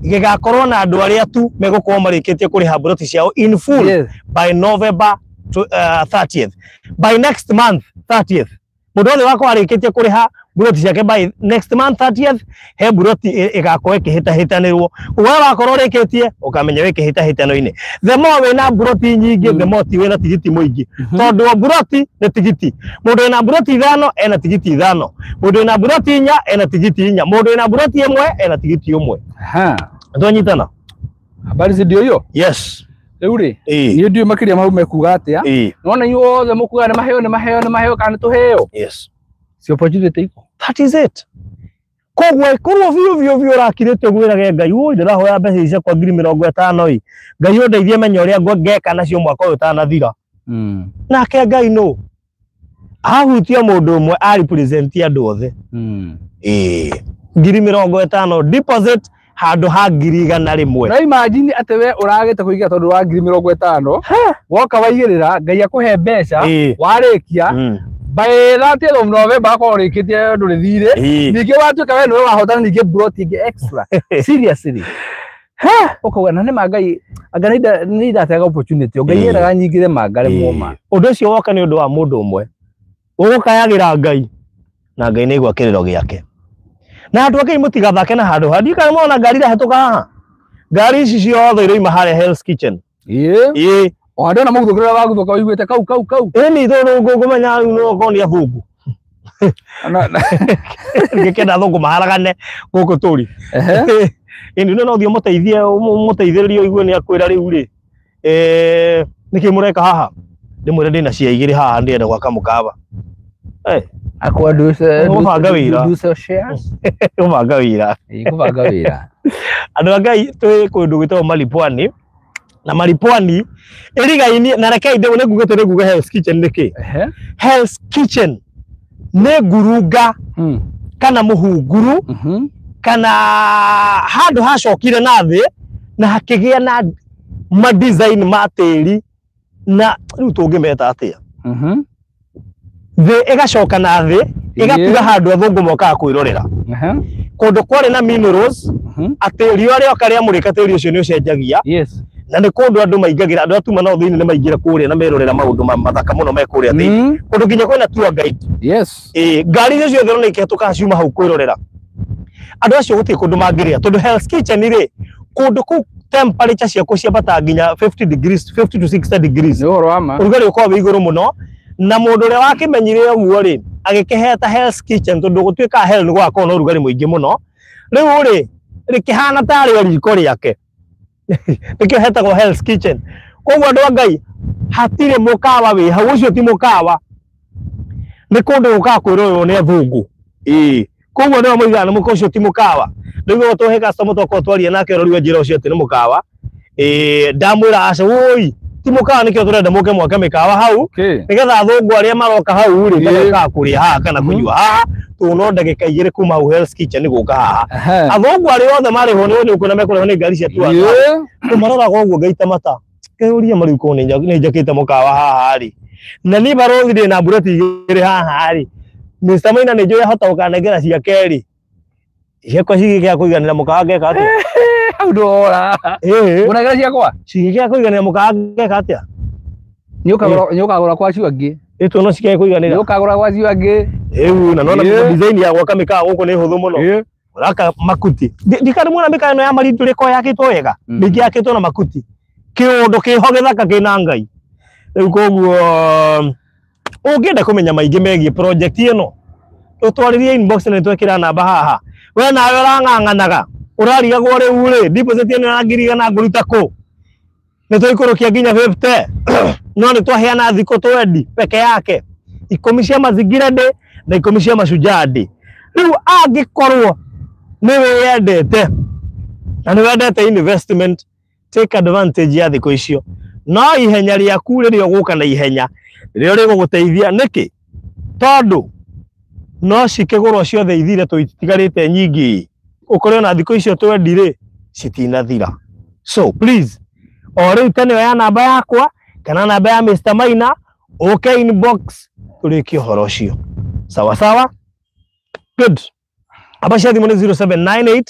gĩgakorwo na andũ arĩa tu megũkorwo marĩkĩtie kũrĩha mburoti ciao in full. Yes. By November 30th by next month 30th mũndũ wothe wakorwo arĩkĩtie kũrĩha mburoti ciake by next month 30th he mburoti ĩgakorwo ĩkĩhĩtahĩtanĩrwo. We wakorwo ũrĩkĩtie ũkamenya wĩ kĩhĩtahĩtano-inĩ. The more wĩna mburoti nyingĩ the more ti wĩna tigiti mũingĩ tondũ mburoti nĩ tigiti. Mũndũ wĩna mburoti 5 ena tigiti 5, mũndũ wĩna mburoti 4 ena tigiti 4, mũndũ wĩna mburoti 1 ena tigiti 1. Twanyitana? Habari si ndio hiyo? Yes. Rĩu rĩ niĩ ndiũĩ makĩria mau mekuga atĩa. Nona inyuĩ othe mũkuga nĩ maheo nĩ maheo nĩ maheo kana nĩ tũheo. Yes. Si opportunity iko. That is it. Koguo korwo biũ biũ biũ ũrakirĩte ũgwĩrage Ngai ũi ndĩrahoya mbeca ici ciakwa 50,000 ĩ Ngai ũndeithie menye ũrĩa ngeka nacio mwaka ũyũ ũtanathira. Nake Ngai nũ ahutia mũndũ ũmwe a represent andũ othe. 50,000 deposit handũ ha 100,000. Na imagine atĩ we ũragĩte kũingĩra tondũ wa 50,000 woka waigĩrĩra Ngai akũhe mbeca warĩkia by 30th of November akorwo ũrĩkĩtie ndũrĩ thirĩ ningĩ watuĩka we nĩwe wahotana ningĩ mburoti ĩngĩ extra. Seriously. Ũkauga na nĩ ma Ngai anga nĩ indatega opportunity Ngai endaga nyingĩre ma ngaremwo ma. Ũndũ ũcio woka nĩ ũndũ wa mũndũ ũmwe ũgũkayagĩra Ngai na Ngai nĩ aigua kĩrĩro gĩake. Na andũ a Ngai mũtigathake na handũ ha ndiũĩ kana mona ngari irahĩtũka haha. Ngari ici ciothe iroima harĩa Hell's Kitchen. Ĩĩ. O andũ ona mũguthũkĩra waguthũka ũiguĩte kau kau kau. Ĩni tondũ ngũmenya rĩu no okorwo nĩ athũngũ. Ngĩkenda athũngũ maharagane gũkũ tũrĩ. Ĩni no ũthiĩ ũmũteithie ũmũteithĩrĩrie ũigue nĩ akwĩra rĩu rĩ nĩkĩ mũreka haha ndĩmwĩre ndĩna cia igĩrĩ haha ndĩrenda gwaka mũkawa. Akwa Gũbanga wĩra. do sell shares. Gũbanga wĩra. Gũbanga wĩra. Andũ a Ngai twĩ kũndũ gwĩtagwo Maripwani na Maripwani ĩrigainie na rekei ndĩmwe nĩ ngugĩte nĩ nguge Hell's Kitchen nĩkĩ. Hell's Kitchen nĩ ngurunga kana mũhunguru kana handũ hacokire na thĩ na hakĩgĩa na ma design ma tĩri na rĩu tũngĩmeta atĩa thĩ ĩgacoka na thĩ ĩgatiga handũ athũngũ mokaga kwĩrorera kũndũ kwarĩ na minerals atĩ riũa rĩoka rĩamũrĩka tĩri ũcio nĩ ũcenjagia. Yes. Na nĩ kũndũ andũ maingagĩra andũ atuma nao thĩinĩ nĩ maingĩra kũrĩa na merorera maũndũ mathaka mũno me kũrĩa thĩinĩ kũndũ nginya kwĩna tour guide. Yes. Ngari icio ciothe nĩ ikĩhetũka ciuma hau kwĩrorera. Andũ acio gũtirĩ kũndũ mangĩrĩa tondũ Hell's Kitchen rĩ kũndũ kũu Temperature ciakuo ciambataga nginya 50 degrees, 50 to 60 degrees. Nĩ ũhoro wa ma. Ũrugarĩ ũkoragwo wĩ igũrũ mũno, na mũndũ ũrĩa wakĩmenyire ũguo rĩ, agĩkĩheta Hell's Kitchen tondũ gũtuĩka hell nĩ gũgakorwo na ũrugarĩ mũingĩ mũno. Rĩu rĩ, rĩkĩhana tarĩ o riko rĩake. Nĩkĩo hetagwo Hell's Kitchen. Koguo andũ a Ngai, hatirĩ mũkawa wĩ hau, ũcio ti mũkawa. Nĩ kũndũ gũkaga kwĩrorerwo nĩ athũngũ. Ĩĩ. Koguo nĩo moigaga nĩ mũkawa ũcio ti mũkawa. Rĩu tũhe customer twakorwo twaria nake ũrori wa njĩra ũcio atĩ nĩ mũkawa. Ĩĩ, ndamwĩra aca wũi ti mũkawa, nĩkĩo tũrenda mũke mwake mĩkawa hau. Nĩgetha athũngũ arĩa maroka hau rĩ, magokaga kũrĩa haha kana kũnyua haha, tondũ no ndagĩka 2 kuma hau Hell's Kitchen gũka haha. Athũngũ arĩa othe marĩhwo nĩ ũkuona mekũrĩhwo nĩ ngari cia tour. Tũmaroraga ũguo ngaita mata. Kĩũria marĩu korwo nĩ njakĩte mũkawa haha rĩ. Na niĩ barũthi ndĩ na mburoti 2 haha rĩ. Mr. Maina nĩ njũĩ ahota gũkanengera ciake rĩ. Ciakwa cigĩkĩaga kũiganĩra mũkawa ngeka atĩa? Hau ndũrora. Ĩĩ. Ũnengera ciakwa? Cigĩkĩaga kũiganĩra mũkawa ngeka atĩa? Nĩ ũkagũra kwa acio angĩ. Ĩ tuona cikĩaga kũiganĩra. Nĩ ũkagũra kwa acio angĩ. Ĩu na nona design ya gwaka mĩkawa gũkũ nĩ hũthũ mũno. Ũraka makuti. Ndikari muona mĩkawa ĩno ya Marindu rĩko yakĩtwo wega. Mĩingĩ yakĩtwo na makuti. Kĩũndũ kĩho gĩthaka kĩna Ngai. Rĩu koguo ũngĩenda kũmenya maingĩ megiĩ project ĩno, tũtwarĩrie inbox na nĩtwekĩra namba haha. We nawe ũrang'ang'anaga, ũrarigagwo rĩu rĩ, deposit ĩno ya 100,000 ngũruta kũ? Nĩtwaikũrũkia nginya 50. No nĩtwaheana thikũ 20 peke yake. 10 cia Mazingira Day na 10 cia Mashujaa Day. Rĩu angĩkorwo nĩ wĩyendete na nĩ wendete investment, take advantage ya thikũ icio. No ihenya rĩaku rĩrĩa ũgũka na ihenya rĩrĩa rĩgũgũteithia nĩkĩ? Tondũ no cikĩgũrwo ciothe ithire tũitigarĩte nyingĩ. Ũkore ona thikũ icio 20 rĩ citinathira. So please, o rĩu tene oya namba yakwa kana namba ya Mr. Maina, ũke inbox tũrĩkie ũhoro ũcio. Sawa sawa? Good. Namba cia thimũ nĩ 0798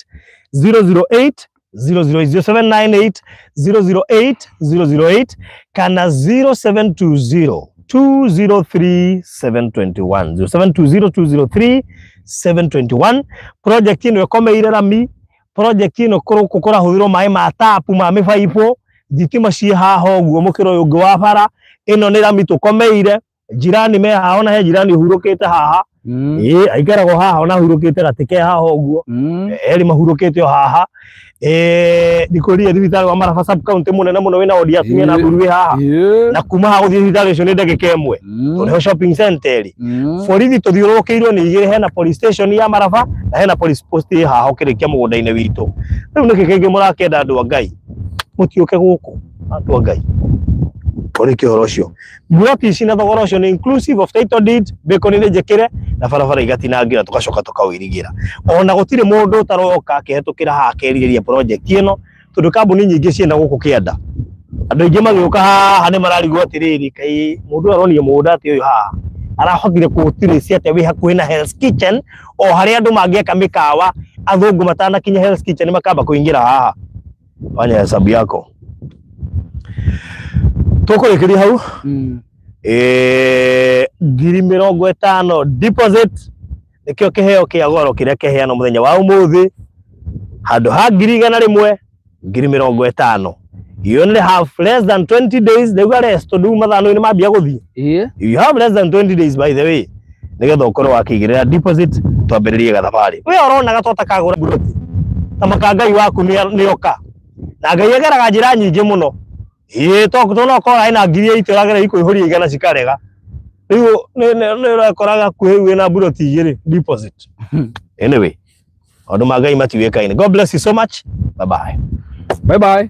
008 008 008 008 kana 0720 203 721 0720 203 721. Project ĩno ĩkomeire rami. Project ĩno kũrũkũ kũrahũthĩrwo maĩ ma tapu ma mĩbaibũ, thitima ciĩ haha ũguo mũkĩra ũyũ ũngĩ wa bara. Ĩno nĩ rami tũkomeire. Jirani me haha, ona he jirani ũhurũkĩte haha. Ĩĩ, aikaragwo haha ona ahurũkĩte gatĩ ke haha ũguo. Erĩ mahurũkĩte o haha. Ndikũria thibitarĩ wa Maraba sub county mũnene mũno wĩna wodi ya atumia na athuri wĩ haha. Na kuma haha gũthiĩ thibitarĩ ũcio nĩ ndagĩka 1. Tondũ nĩho shopping center ĩrĩ. Borithi tũthiũrũrũkĩirwo nĩ 2, hena police station ya Maraba na hena police post ĩ haha ũkĩrĩkia mũgũnda-inĩ witũ. Rĩu nĩkĩ kĩngĩ mũrakĩenda andũ a Ngai? Mũtiũke gũkũ andũ a Ngai. Tũrĩkie ũhoro ũcio. Mburoti ici na thogora ũcio nĩ inclusive of title deed, bacon nĩ njĩkĩre na barabara igatinangĩra tũgacoka tũkawĩrigĩra. Ona gũtirĩ mũndũ ũtaroka akĩhetũkĩra haha akerirĩria project ĩno, tondũ kambuni nyingĩ ciĩna gũkũ kĩanda. Andũ aingĩ magĩũka haha nĩ mararigwo atĩrĩrĩ, kaĩ mũndũ ũyũ aronire mũgũnda atĩ ũyũ haha arahotire kũũtirĩcia atĩa wĩ hakuhĩ na Hell's Kitchen, o harĩa andũ mangĩaka mĩkawa athũngũ matanakinya Hell's Kitchen makamba kũingĩra haha. Fanya hesabu yako. Tũkũrĩkĩria hau. 50,000 deposit nĩkĩo kĩheo kĩa goro kĩrĩa kĩheanwo mũthenya wa ũmũthĩ, handũ ha 100,000 50,000. You only have less than 20 days. Ndauga less tondũ mathaa-inĩ mambia gũthiĩ. You have less than 20 days by the way, nĩgetha ũkorwo wakĩigĩrĩra deposit twambĩrĩrie gathabarĩ. We ũronaga twatakagũra mburoti ta maka Ngai waku nĩoka, na Ngai ageraga njĩra nyingĩ mũno. Ĩĩ, tondũ ũkora ena 80,000 ũragera ikũihũria 100 cikarega. Rĩu nĩ ũrakoraga hakuhĩ wĩna mburoti 2 deposit. Anyway, maũndũ ma Ngai matiũĩkaine. God bless you so much. Bye bye. Bye bye.